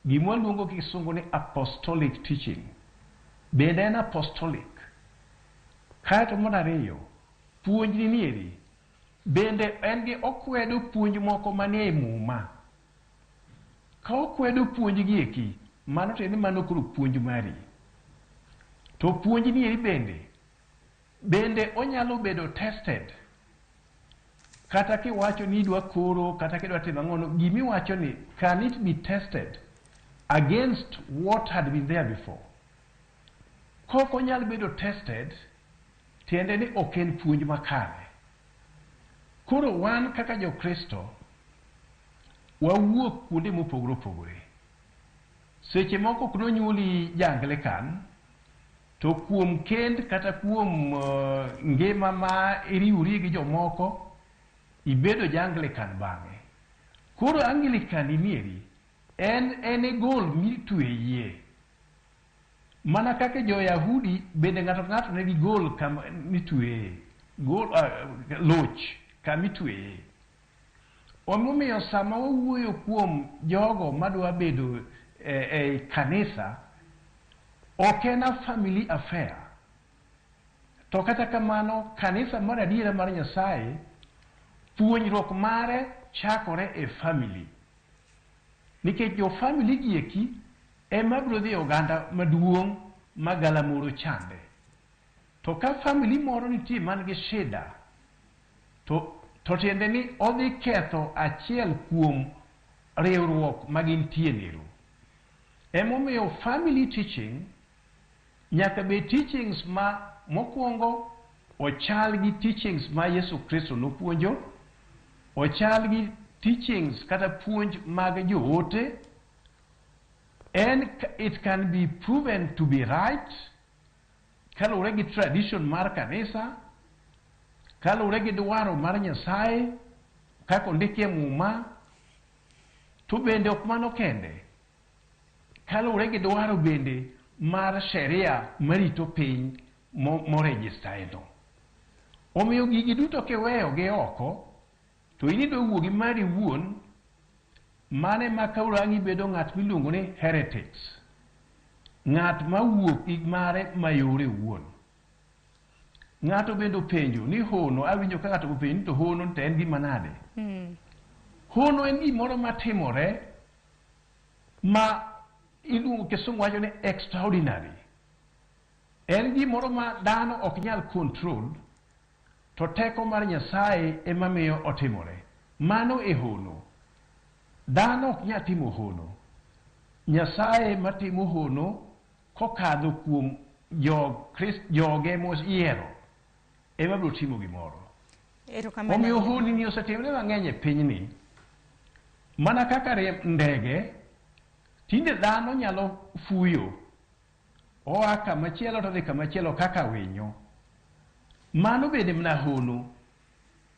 Gima waluongo gi kisungu ni apostolic teaching. Bende en apostolic. Kaeto mar ariyo, puonj ni nieri bende en gi okwedo puonj moko manie Muma. Ka okwedo puonj gi eki, mano tiende ni mano koro puonj mari. To puonj ni eri bende onyalo bedo tested. Kata kiwacho ni idwa koro, kata kidwa timo ang'ono, gimiwacho ni can it be tested against what had been there before? Kok onyal bedo tested, tiende ni ok en puonj makare. Koro wan kaka Jokristo, wawuok kuonde mopogore opogore. Seche moko ok nonyuoli ja Anglican, to kuom kend kata kuom ngima ma iriwori gi jomoko, ibedo ja Anglican bang'e. Koro Anglican inieri, en e gol mitwe yie. Mana kaka jo-Yahudi bende ng'ato ka ng'ato nigi gol kama mitweye, gol loch kama itweye. Omomiyo sama wawuoyo kuom jogo madwa bedo e kanisa, ok en a family affair. To kata kamano, kanisa mar adiera mar Nyasaye, puonjruok mare chakore e family. Nikech jo family gi eki ema biro dhi e oganda maduong' ma galamoro chande. To ka family moro nitie man gi shida, to tiende ni odhi ketho achiel kuom riwruok ma gintie nero. Emomiyo family teaching nyaka bed teachings ma mokwongo ochal gi teachings ma Yesu Kristo nopuonjo, ochal gi teachings kata puonj mag joote, and it can be proven to be right kaluwore gi tradition mar kanisa, kaluwore gi dwaro mar Nyasaye kaka ondiki e Muma, to bende ok mano kende, kaluwore gi dwaro bende mar sheria marito piny moregistae no. Omiyo gigi duto kiweyo gi oko, to in idwa wuo gi mari wuon, mane ma kawuono ang' ibedo ng'at miluongo ni heretics. Ng'at mawuok gi mare mayore wuon. Ng'ato bende openjo ni hono, awinjo ka ng'ato openjo ni to hono to en gima nade? Hono en gimoro matimore ma iluongo kisungu wacho ni extraordinary. En gimoro ma dhano ok nyal control, to teko mar Nyasaye ema miyo otimore. Mano e hono. Dhano ok nyal timo hono. Nyasaye matimo hono kokadho kuom joge moyiero ema biro timo gimoro. Erokamano. Omiyo honni ni osetimore mang'eny e pinyni. Mana kaka ndege, tinde dhano nyalo fuyo. Oa kamachielo to odhi kamachielo kaka winyo. Mano bende mana hono.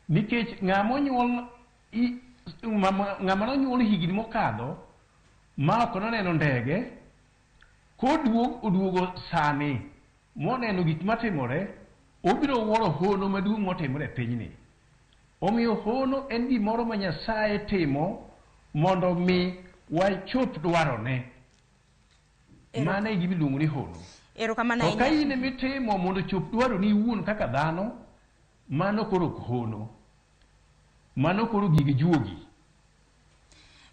Nikech ng'ama nonyuol higni mokadho ma ok noneno ndege, koduog oduogo sani moneno gik matimore, obiro wuoro hono maduong' motimore e pinyni. Omiyo hono en gimoro ma Nyasaye timo mondo mi wachop dwarone. Mano e gima iluongo ni hono. Erokamano To ka ahinya. in emitimo mondo ochop dwaroni iwuon kaka dhano, mano koro ok hono. Mano koro gig juogi.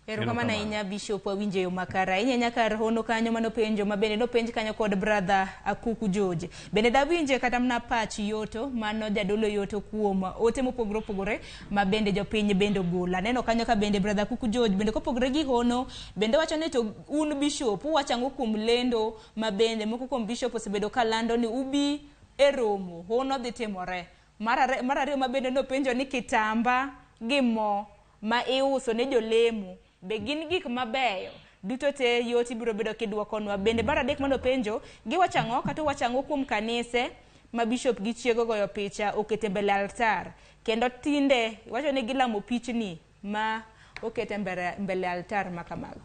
Erokamano ahinya Bishop, wawinjo yo makare ahinya nyaka hono kanyo mano penjo ma bende nopenj kanyo kod brother Akuku George. Bende dawinje kata mana pach Yoto mano jadolo Yoto kuom ote mopogore opogore ma bende jopiny bende ogolo. Aneno kanyo ka bende brother Akuku George bende kopogore gi hono bende wacho ni to un Bishop uwacho ang'o kuom lendo ma bende moko kuom Bishop osebedo ka lando ni ubi e romo hono dhi timore. Mar ariyo ma bende nopenjo ni kitamba gi mo ma iuso ne jolemo be gin gik mabeyo duto te yot ibiro bedo kidwokonwa. Bende mar adek mano penjo giwacho ang'o kata owacho ang'o kuom kanise ma bishop gi chiego goyo picha okete mbele altar kendo tinde wacho ni gilamo pichni ma okete mbele altar ma kamago.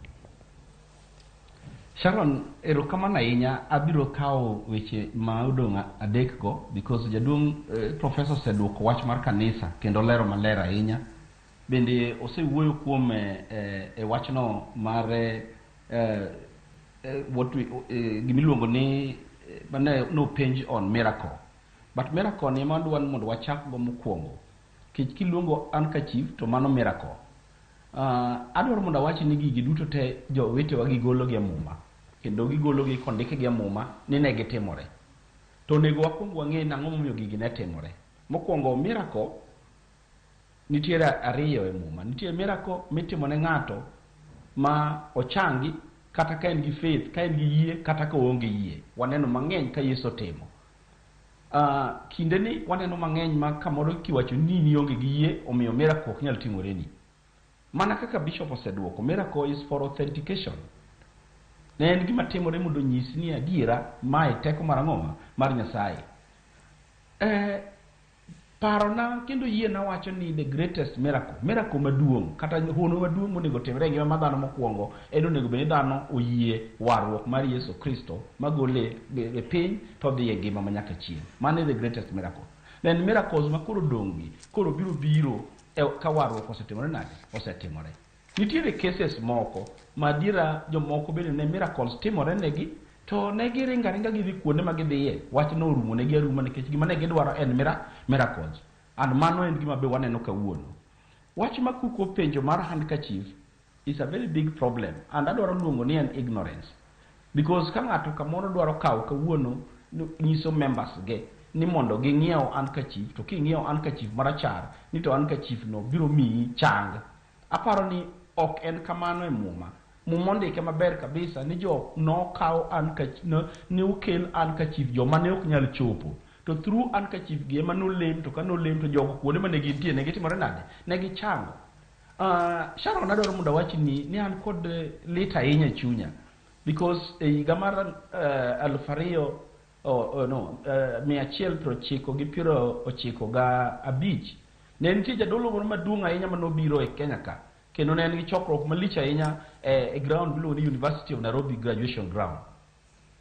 Sharon, erokamano ahinya. Abiro kawo weche ma odong' adek go because jaduong' professor oseduoko wach mar kanisa kendo lero maler ahinya. Bende osewuoyo kuom e wachno mar what we gimiluongo ni mane nopenj on miracle. But miracle ni ema adwa ni mondo wachak go mokwongo. Nikech kiluongo handkerchief to mano miracle. Adwaro mondo awach ni gigi duto te jowetewa gigolo gi e muma kendo gigolo gi kondikgi e muma ni ne gitimore. To onego wakwong wang'e nang'o momiyo gigi ne timore. Mokwongo miracle nitiere ariyo e muma. Nitie miracle mitimo ne ng'ato ma ochangi kata ka en gi faith, ka en gi yie kata ka oonge yie. Waneno mang'eny ka Yesu otimo. Kinde ni waneno mang'eny ma kamoro kiwacho ni ionge gi yie omiyo miracle ok nyal timoreni. Mana kaka bishop oseduoko, miracle is for authentication. Ne en gima timore mondo onyis ni adiera mae teko mar ang'o mar Nyasaye. Parona kendo yiena wacho ni the greatest miracle, miracle maduong' kata hono maduong' monego timre e ngima mar dhano mokwongo en onego bed ni dhano oyie warruok mar Yesu Kristo magole e piny to odhi e ngima ma nyaka chieng'. Mano e the greatest miracle. Then miracles ma koro odong' gi koro biro biro e ka warruok osetimore nade? Osetimore. Nitiere cases moko ma adiera jomoko bende ne miracles timore negi to ne giringo aringa gidhi kuonde ma gidhiye wach no orumo negi aruma nikech gima ne gidwaro en miracles. And mano en gima be waneno kawuono. Wach ma kuko penjo mar handkerchief is a very big problem and adwaro luongo ni en ignorance. Because ka ng'ato kamoro dwaro kawo kawuono nyiso members ge ni mondo ging'iew handkerchief to king'iewo handkerchief marachar ni to handkerchief no biro miyi chang. Aparo ni ok en kamano e muma. Muma ondike maber kabisa ni jo nokaw handkerchief ne okel handkerchief joma ne ok nyal chopo. To through handkerchief gi ema nolem to ka nolem to jogo kuonde mane gintie ne gitimore nade? Ne gichango. Sharon adwaro mondo awach ni an kod lit ahinya e chunya because e higa mar 2000 195 ne nitie jadolo moro maduong' ahinya manobiro e Kenya ka kendo ne en gi chokruok malich ahinya e ground miluongo ni University of Nairobi graduation ground.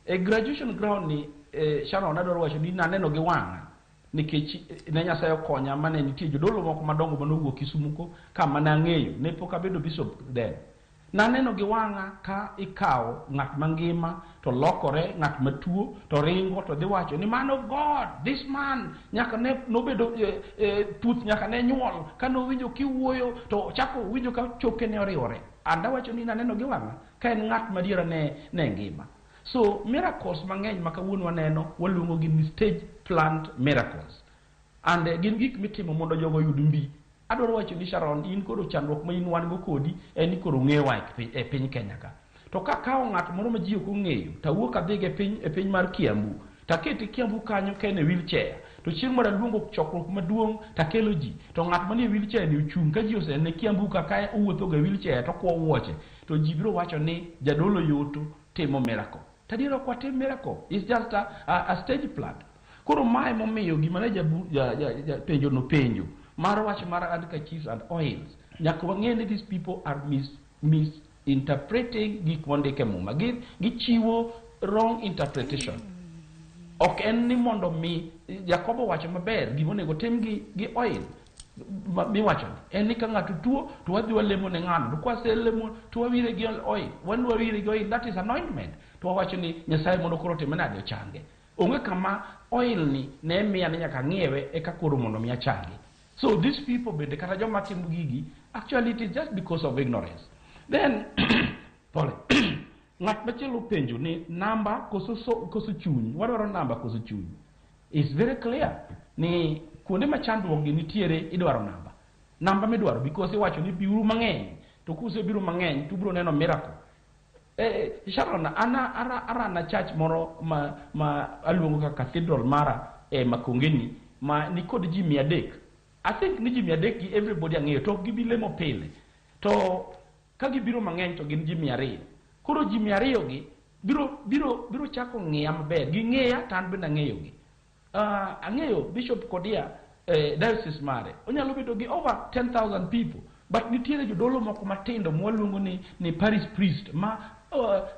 E graduation ground ni Sharon adwaro wacho ni naneno gi wang'a nikech ne Nyasaye okonya mane nitie jodolo moko madongo manowuok Kisumu ko kama nang'eyo ne pok abedo bishop then. Naneno gi wang'a ka ikawo ng'at mangima to lokore ng'at matuo to ringo to dhi wacho ni man of God, this man nyaka ne nobedo puth nyaka ne nyuol ka nowinjo kiwuoyo to chako winjo ka choke ne oriwore. And awacho ni naneno gi wang'a ka en ng'at madiera ne ngima. So miracles mang'eny ma kawuono waneno waluongo gi ni stage planned miracles. And gin gik mitimo mondo jogo oyud mbi. Adwaro wacho ni Sharon, in koro chandruok ma in wan go kodi en ni koro ng'ewa e piny Kenya ka. To ka kawo ng'at moro ma ji ok ong'eyo, to awuok adhigo e piny mar Kiambu, to akete Kiambu kanyo ka en e wheelchair, to chieng' moro aluongo chokruok maduong' to akelo ji, to ng'at manie wheelchair ni ochung' ka ji osenene Kiambu kaka owuotho ga e wheelchair to okwo wuoche, to ji biro wacho ni jadolo Yoto timo miracle. To adier ok watim miracle, it's just a stage plan. Koro mae momiyo gima ne japenjo no penjo mar wach mar handkerchiefs and oils, nyaka wang'e ni these people are misinterpreting gik mondik e muma. Gichiwo wrong interpretation. Ok en ni mondo mi Jakobo wacho maber gima onego tim gi oil miwacho ni en ni ka ng'ato tuo to wadhi walemo ne ng'ano, to kwaselemo to wawire gi oil, wan wawire gi oil, that is anointment, to wawacho ni Nyasaye mondo koro otime nade ochange. Onge kama oil ni ne miya ni nyaka ng'iewe eka koro mondo mi achangi. So these people bende kata joma timo gigi, actually it is just because of ignorance. Then pole, ng'at machielo penjo ni namba koso, koso chuny. Wadwaro namba koso chuny? Is very clear ni kuonde ma chandruok gi nitiere, idwaro namba. Namba midwaro, because iwacho ni biuru mang'eny, to kusebiro mang'eny to ubiro neno miracle. Sharon, ana arana church moro ma aluongo kaka cathedral mara e Makongeni ma nikod ji 300. I think ni ji 300 gi everybody ang'eyo, to ok gibi lemo pile. To ka gibiro mang'eny to gin ji 200. Koro ji 200 gi biro chako ng'iya maber. Ging'eya to an bende ang'eyo gi. Ang'eyo Bishop Kodia, diocese mare onyalo bedo gi over 10,000 people, but nitiere jodolo moko matindo mwaluongo ni parish priest ma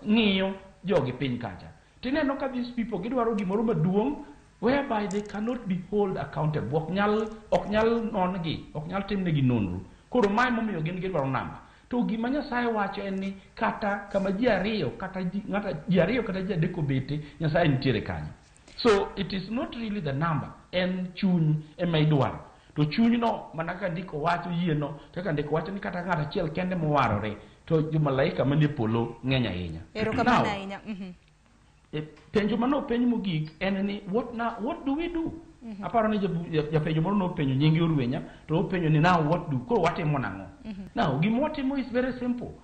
ng'iyo jogi piny kacha. Tineno ka these people gidwaro gimoro maduong' whereby they cannot be hold accountable. Ok nyal non gi, ok nyal timnegi nonro. Koro mae momiyo gin gidwaro namba. To gima Nyasaye wacho en ni kata kama ji ariyo kata ji, ng'ata, ji ariyo kata ji adek obete, Nyasaye nitiere kanyo. So it is not really the number, en chuny ema idwaro. To chunyno, mana kaka ndiko wacho, yieno kaka ndiko wacho ni kata ng'at achiel kende mowarore to jomalaika manie polo ng'eny ahinya. Erokamano Now, ahinya. Penjo manopenj mogik en ni what now, what do we do? Aparo ni japenjo moro nopenjo nyinge Orwenya, to openjo ni now what do, koro watimo nang'o? Now gima watimo is very simple.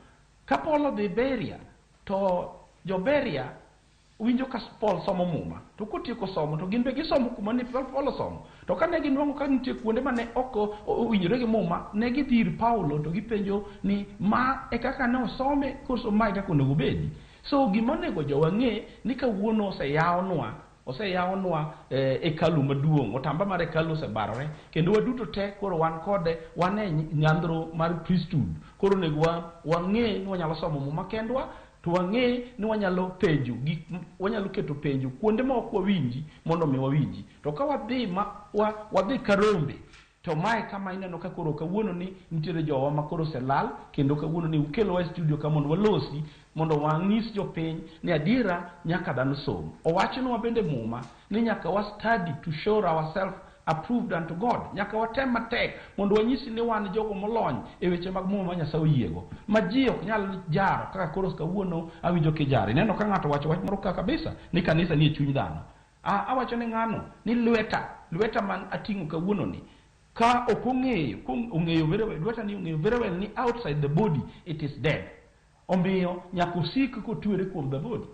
Ka Paul odhi Beria, to jo Beria winjo ka Paul somo Muma, to kotieko somo to gin be gisomo kuma ne Paul osomo. To kane ginwang'o ka nitie kuonde mane ok owinjore gi Muma, ne gidhi ir Paulo to gipenjo ni ma e kaka ne osome koso ma e kaka onego obedi? So gima onego jowa ng'e ni kawuono oseyawnwa hekalu maduong', otamba mar hekalu osebarore, kendo waduto te koro wan kode, wan e nyandro mar priesthood. Koro onego wang'e ni wanyalo somo Muma kendwa, to wang'e ni wanyalo penjo gik, wanyalo keto penjo kuonde ma ok wawinji mondo mi wawinji. To ka wadhi ma wadhi ka rombe, to mae kama ineno ka koro kawuono ni nitiere jowa ma koro oselal, kendo kawuono ni ukelowa e studio ka mondo walosi, mondo wang'is jopiny ni adiera nyaka dhano som. Owachnwa bende Muma ni nyaka wa study to show ourselves approved unto God. Nyaka watem matek mondo wanyisi ni wan jogo molony e weche mag Muma ma Nyasaye oyiego, ma ji ok nyal jaro kaka koro kawuono awinjo kijaro. Ineno ka ng'ato wacho wach moro ka kabisa ni kanisa ni e chuny dhano. Awacho ne ng'ano ni lweta man ating'o kawuono ni ka ok ong'eyo, ong'eyo very well, lweta ni ong'eyo very well ni outside the body it is dead. Omiyo nyaka osik kotwere kuom the body.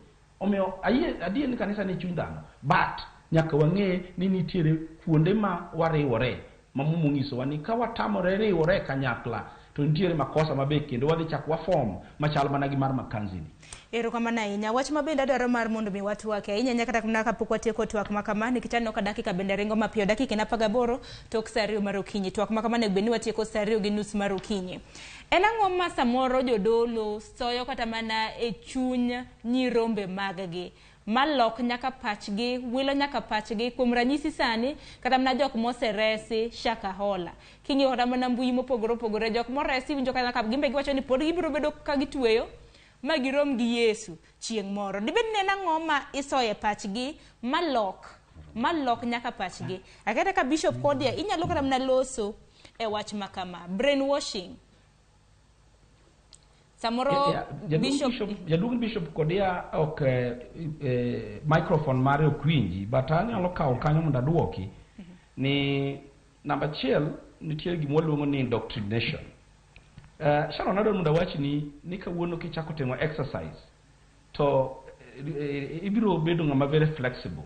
Omiyo ayie adier ni kanisa ni chuny dhano, but nyaka wang'e ni nitiere kuonde ma wariwore ma Muma onyisowa ni ka watamore riwore kanyakla to nitiere makosa mabe kendo wadhi chak wafom machal mana gi mar Makanzi ni. Erokamano ahinya. Wach ma bende adwaro mar mondo mi watwake ahinya ahinya, kata mana kapok watieko twak ma kama, nikech aneno ka dakika bende ringo mapiyo, dakika en 18 tok sa 2 mar okinyi. Twak ma kama onego bed ni watieko sa 2:30 mar okinyi. En ang'o ma samoro jodolo soyo kata mana e chuny nyirombe mag-gi malok nyaka pachgi, wilo nyaka pachgi? Kuom ranyisi, sani kata mana jok moseresi Shakahola, king'iyo kata mana mbui mopogore opogore, jok moresi winjo kata gin be giwacho ni pod gibiro bedo ka gitweyo ma girom gi Yesu chieng' moro. Dibed ni en ang'o ma isoyo e pachgi malok nyaka pachgi? Akata ka Bishop Kodia inyalo kata mana loso e wach ma kama, brainwashing samoro. Yeah. Bishop, Jaduong' Bishop Kodia ok microphone mare ok winji, but anyalo kawo kanyo mondo aduoki ni namba achiel nitie gima waluongo ni indoctrination. Sharon, adwaro mondo awachni ni kawuono kichako timo exercise to ibiro bedo ng'ama very flexible.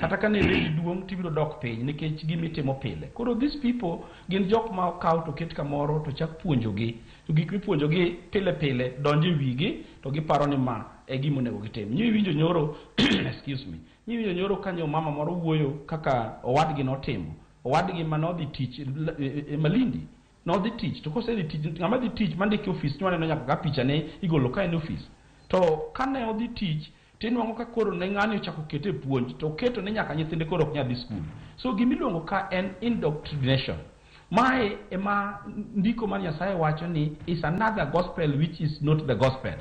Kata ka ne lendi duong' tibiro dok piny nikech gima itimo pile. Koro these people gin jok ma okaw to ket kamoro to chak puonjogi, to gik mipuonjogi pile pile donjo e wigi to giparo ni ma e gima onego gitim. Nyiwinjo nyoro, excuse me, nyiwinjo nyoro kanyo mama moro wuoyo kaka owadgi notimo, owadgi manodhi tich e Malindi, nodhi tich, to kosedhi tich, ng'ama dhi tich mandike ofis nwaneno nyaka ka picha ne igolo ka en e ofis. To kane odhi tich tinwang'o ka koro ne ng'ani ochako kete e puonj, to oketo ni nyaka nyithinde koro ok nyal dhi skul. So gimiluongo ka en indoctrination. Mae ema ndiko mar Nyasaye wacho ni is another gospel which is not the gospel.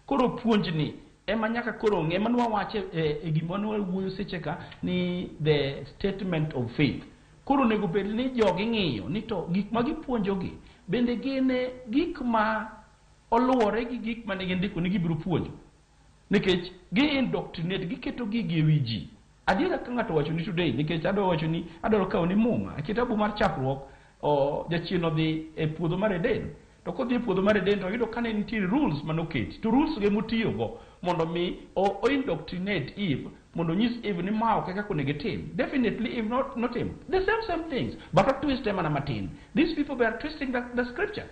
Koro puonjni ema nyaka koro ng'e ema nwawache e gima nwawuoyo seche ka ni the statement of faith. Koro onego bed ni jogi ng'iyo ni to gik ma gipuonjogi bende gin gik ma Oluwore gi gik mane gindiko ni gibiro puonjo. Nikech gi indoctrinate, giketo gigi e wi ji. Adiera ka ng'ato wacho ni today, nikech adwa wacho ni, adwaro kawo ni Muma, e kitabu mar Chakruok, o, jachien odhi e puodho mar Eden. To kodhi e puodho mar Eden to oyudo ka ne nitie rules manoketi. To rules go emotiyogo mondo mi o indoctrinate Eve, mondo onyis Eve ni ma ok e kaka onego itim. Definitely Eve not notimo. The same things, but o twist mana matin. These people, they are twisting the scripture.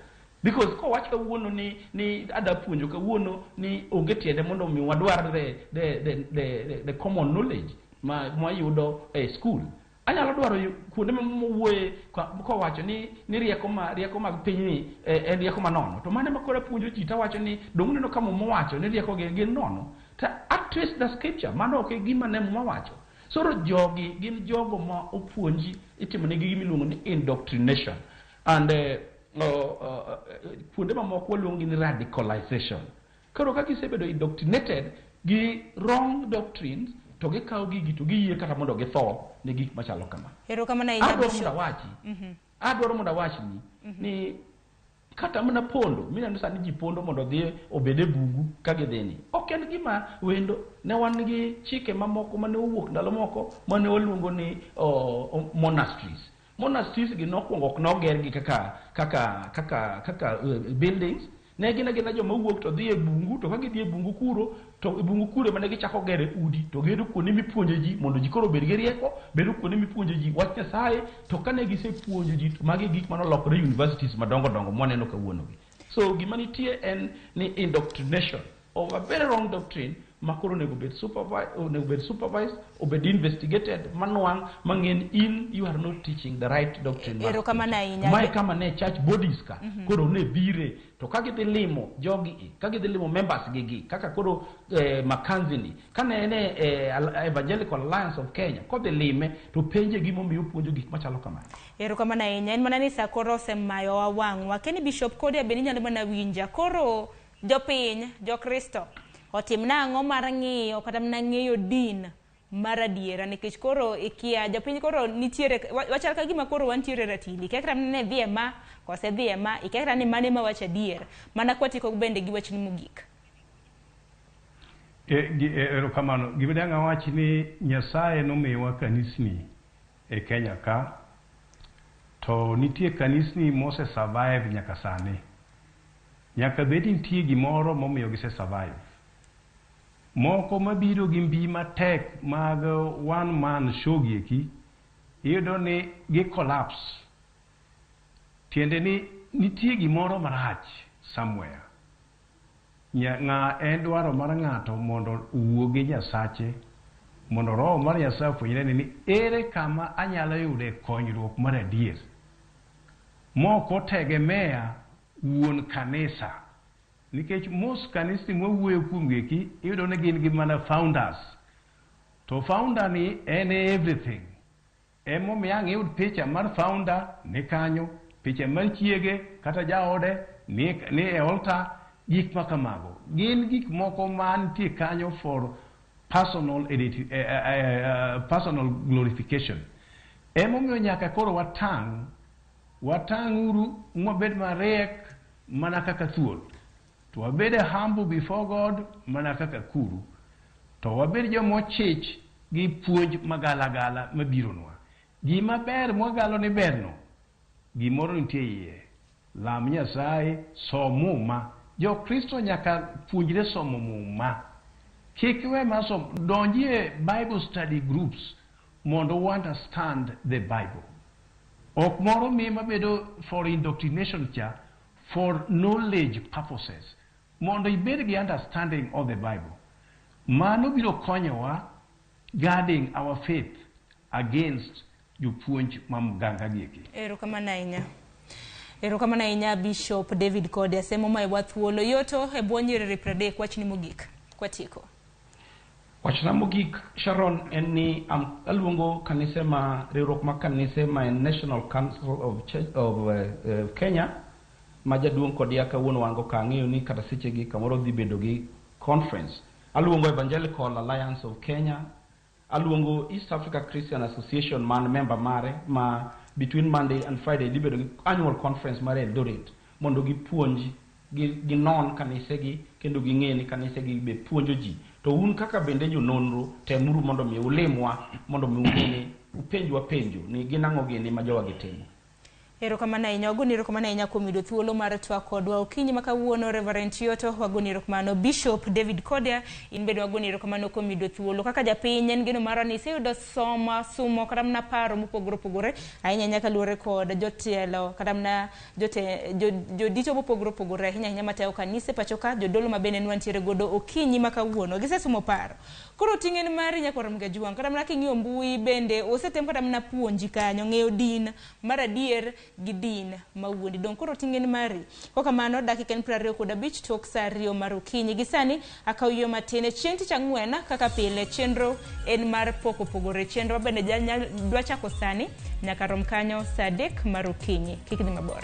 Because kowach kawuono ni ada puonjo kawuono ni onge tiende mondo mi wadwar the common knowledge ma mwayudo e school. Anyalo dwaro kuonde mowuoye kowacho ni rieko mag pinyni en rieko manono. To mane ma koro apuonjo ji tawacho ni dong' uneno ka Muma wacho ni rieko gin nono. Ta a twist the scripture, mano ok e gima ne Muma wacho. Soro jogi gin jogo ma opuonji, itimo negi gima iluongo ni indoctrination. And kuonde mamoko waluongo ni radicalization. Koro ka gisebedo indoctrinated gi wrong doctrines, to gikawo gigi to giyie kata mondo githo ne gik machalo kama. Erokamano ahinya, Adwaro mondo Bishop. awachi. Adwaro mondo awachni ni kata mana pondo mineno sani ji pondo mondo odhi obed e bungu ka gidhi ni ok en gima wendo. Ne wan gi chike mamoko mane owuok ndalo moko mane waluongo ni monasteries. Monasteries gi nokwongo ok noger gi kaka buildings. Ne gin agina joma wuok to dhi e bungu, to ka gidhi e bungu kuro, to e bungu kuro ema ne gichako gere udi, to gedo kuonde mipuonje ji mondo ji koro obed gi rieko, bedo kuonde mipuonje ji wach Nyasaye. To kane gisepuonjo ji, to magi gik manolokore universities madongo dongo mwaneno kawuono gi. So gima nitie en ni indoctrination of a very wrong doctrine ma koro onego bed supervised, obed investigated, manwang' mang'en in you are not teaching the right doctrine mar Erokamano ahinya. Mae kama ne church bodies ka koro ne bire to ka gidhi limo jogi i, ka gidhi limo members gi gi kaka koro Makanzi ni kane en e Evangelical Alliance of Kenya, kodhi lime to penje gimomiyo opuonjo gik machalo kamano. Erokamano ahinya. En mana ni sa koro osemayowa wang'wa. Keni Bishop Kodia bende inyalo mana winja. Koro jopiny, jokristo, otim nang'o mar ng'iyo kata mana ng'eyo din mar adiera? Nikech koro ikia jopiny, koro nitiere wachal ka gima koro wantiere ratili, ikia kata mana ni dhi e ma kose dhi e ma, ikia kata ni mane ma wacho adier. Mana kwatieko bende gi wachni mogik. Erokamano. Gima dang' awach ni Nyasaye nomiyowa kanisni e Kenya ka, to nitie kanisni mose survive nyaka sani. Nyaka bed ni nitie gimoro momiyo gise survive. Moko mabiro gi mbi matek mag one man show gi eki, iyudo ni gi collapse. Tiende ni nitie gimoro marach somewhere. Ng'a en dwaro mar ng'ato mondo owuo gi Nyasache, mondo roho mar Nyasaye ofwenyre ni ere kama anyalo yude konyruok mar adier. Mok otegemea wuon kanisa. Nikech most kanisni mwawuoyo kuom eki, iyudo ni gin gi mana founders. To founder ni en e everything. Emomiyo ang' iyud picha mar founder ni kanyo, picha mar chiege kata jaode ni e altar, gik ma kamago. Gin gik moko mantie kanyo for personal glorification. Emomiyo nyaka koro watang', watang' uru mwabed mariek mana kaka thuol. To wabed humble before God mana kaka kuru. To wabed joma ochich gi puonj magalagala mabironwa. Gima ber mwagalo ni berno, gimoro nitie iye. Lam Nyasaye, som Muma. Jokristo nyaka puonjre somo Muma. Kik iwe mar somo, donjie Bible study groups mondo u understand the Bible. Ok moro mi mabedo for indoctrination cha, for knowledge purposes. Mondo ibed gi understanding of the Bible. Mano biro konyowa guarding our faith against jopuonj ma mganga gi eki. Erokamano ahinya. Erokamano ahinya, Bishop David Kode. Asemo mayowa thuolo yoto e bwo nyiriri 30. Wachni mogik kwatieko. Wachna mogik, Sharon, en ni aluongo kanise ma riwruok mar kanise ma en National Council of Church of Kenya ma jaduong' kodia kawuono wango ka ang'eyo ni kata sechegi kamoro dhi bedo gi conference. Aluongo Evangelical Alliance of Kenya, aluongo East Africa Christian Association man member mare ma between Monday and Friday dhi bedo gi annual conference mar Eldoret mondo gipuonj. ginon kanisegi kendo ging'e ni kanisegi be puonjo ji. To un kaka bende jononro, temuru mondo mi ulimwa, mondo mi ung'e ni upenjwa penjo ni gin ang'o gini ma jowa gitimo. Erokamano ahinya, wagoni erokamano ahinya kuom yudo thuolo mar twak kodwa okinyi ma kawuono. Reverend Tioto, wagoni erokamano. Bishop David Kodia, in bende wagoni erokamano kuom yudo thuolo. Kaka japiny, en geno marwa ni iseyudo soma, sumo kata mana paro mopogore opogore ahinya ahinya kaluwore kod jotelo kata mana jodito mopogore opogore ahinya ahinya matayo kanise pacho ka, jodolo ma bende nwantiere godo okinyi ma kawuono. Gisesumo paro. Koro ting' en mari nyakwar Mgajuang', kata mana king'iyo mbui bende osetem kata mana puonji kanyo ng'eyo din mar adier gi din mawuondi. Dong' koro ting' en mari. Kokamano dakika en 25 tok saa 2 mar okinyi. Gi sani akaw yo matin chieng' tich ang'wen kaka pile chenro en mar pok opogore. Chenro bende dwa chako sani nyaka rom kanyo saa 3 mar okinyi. Kik idhi mabor.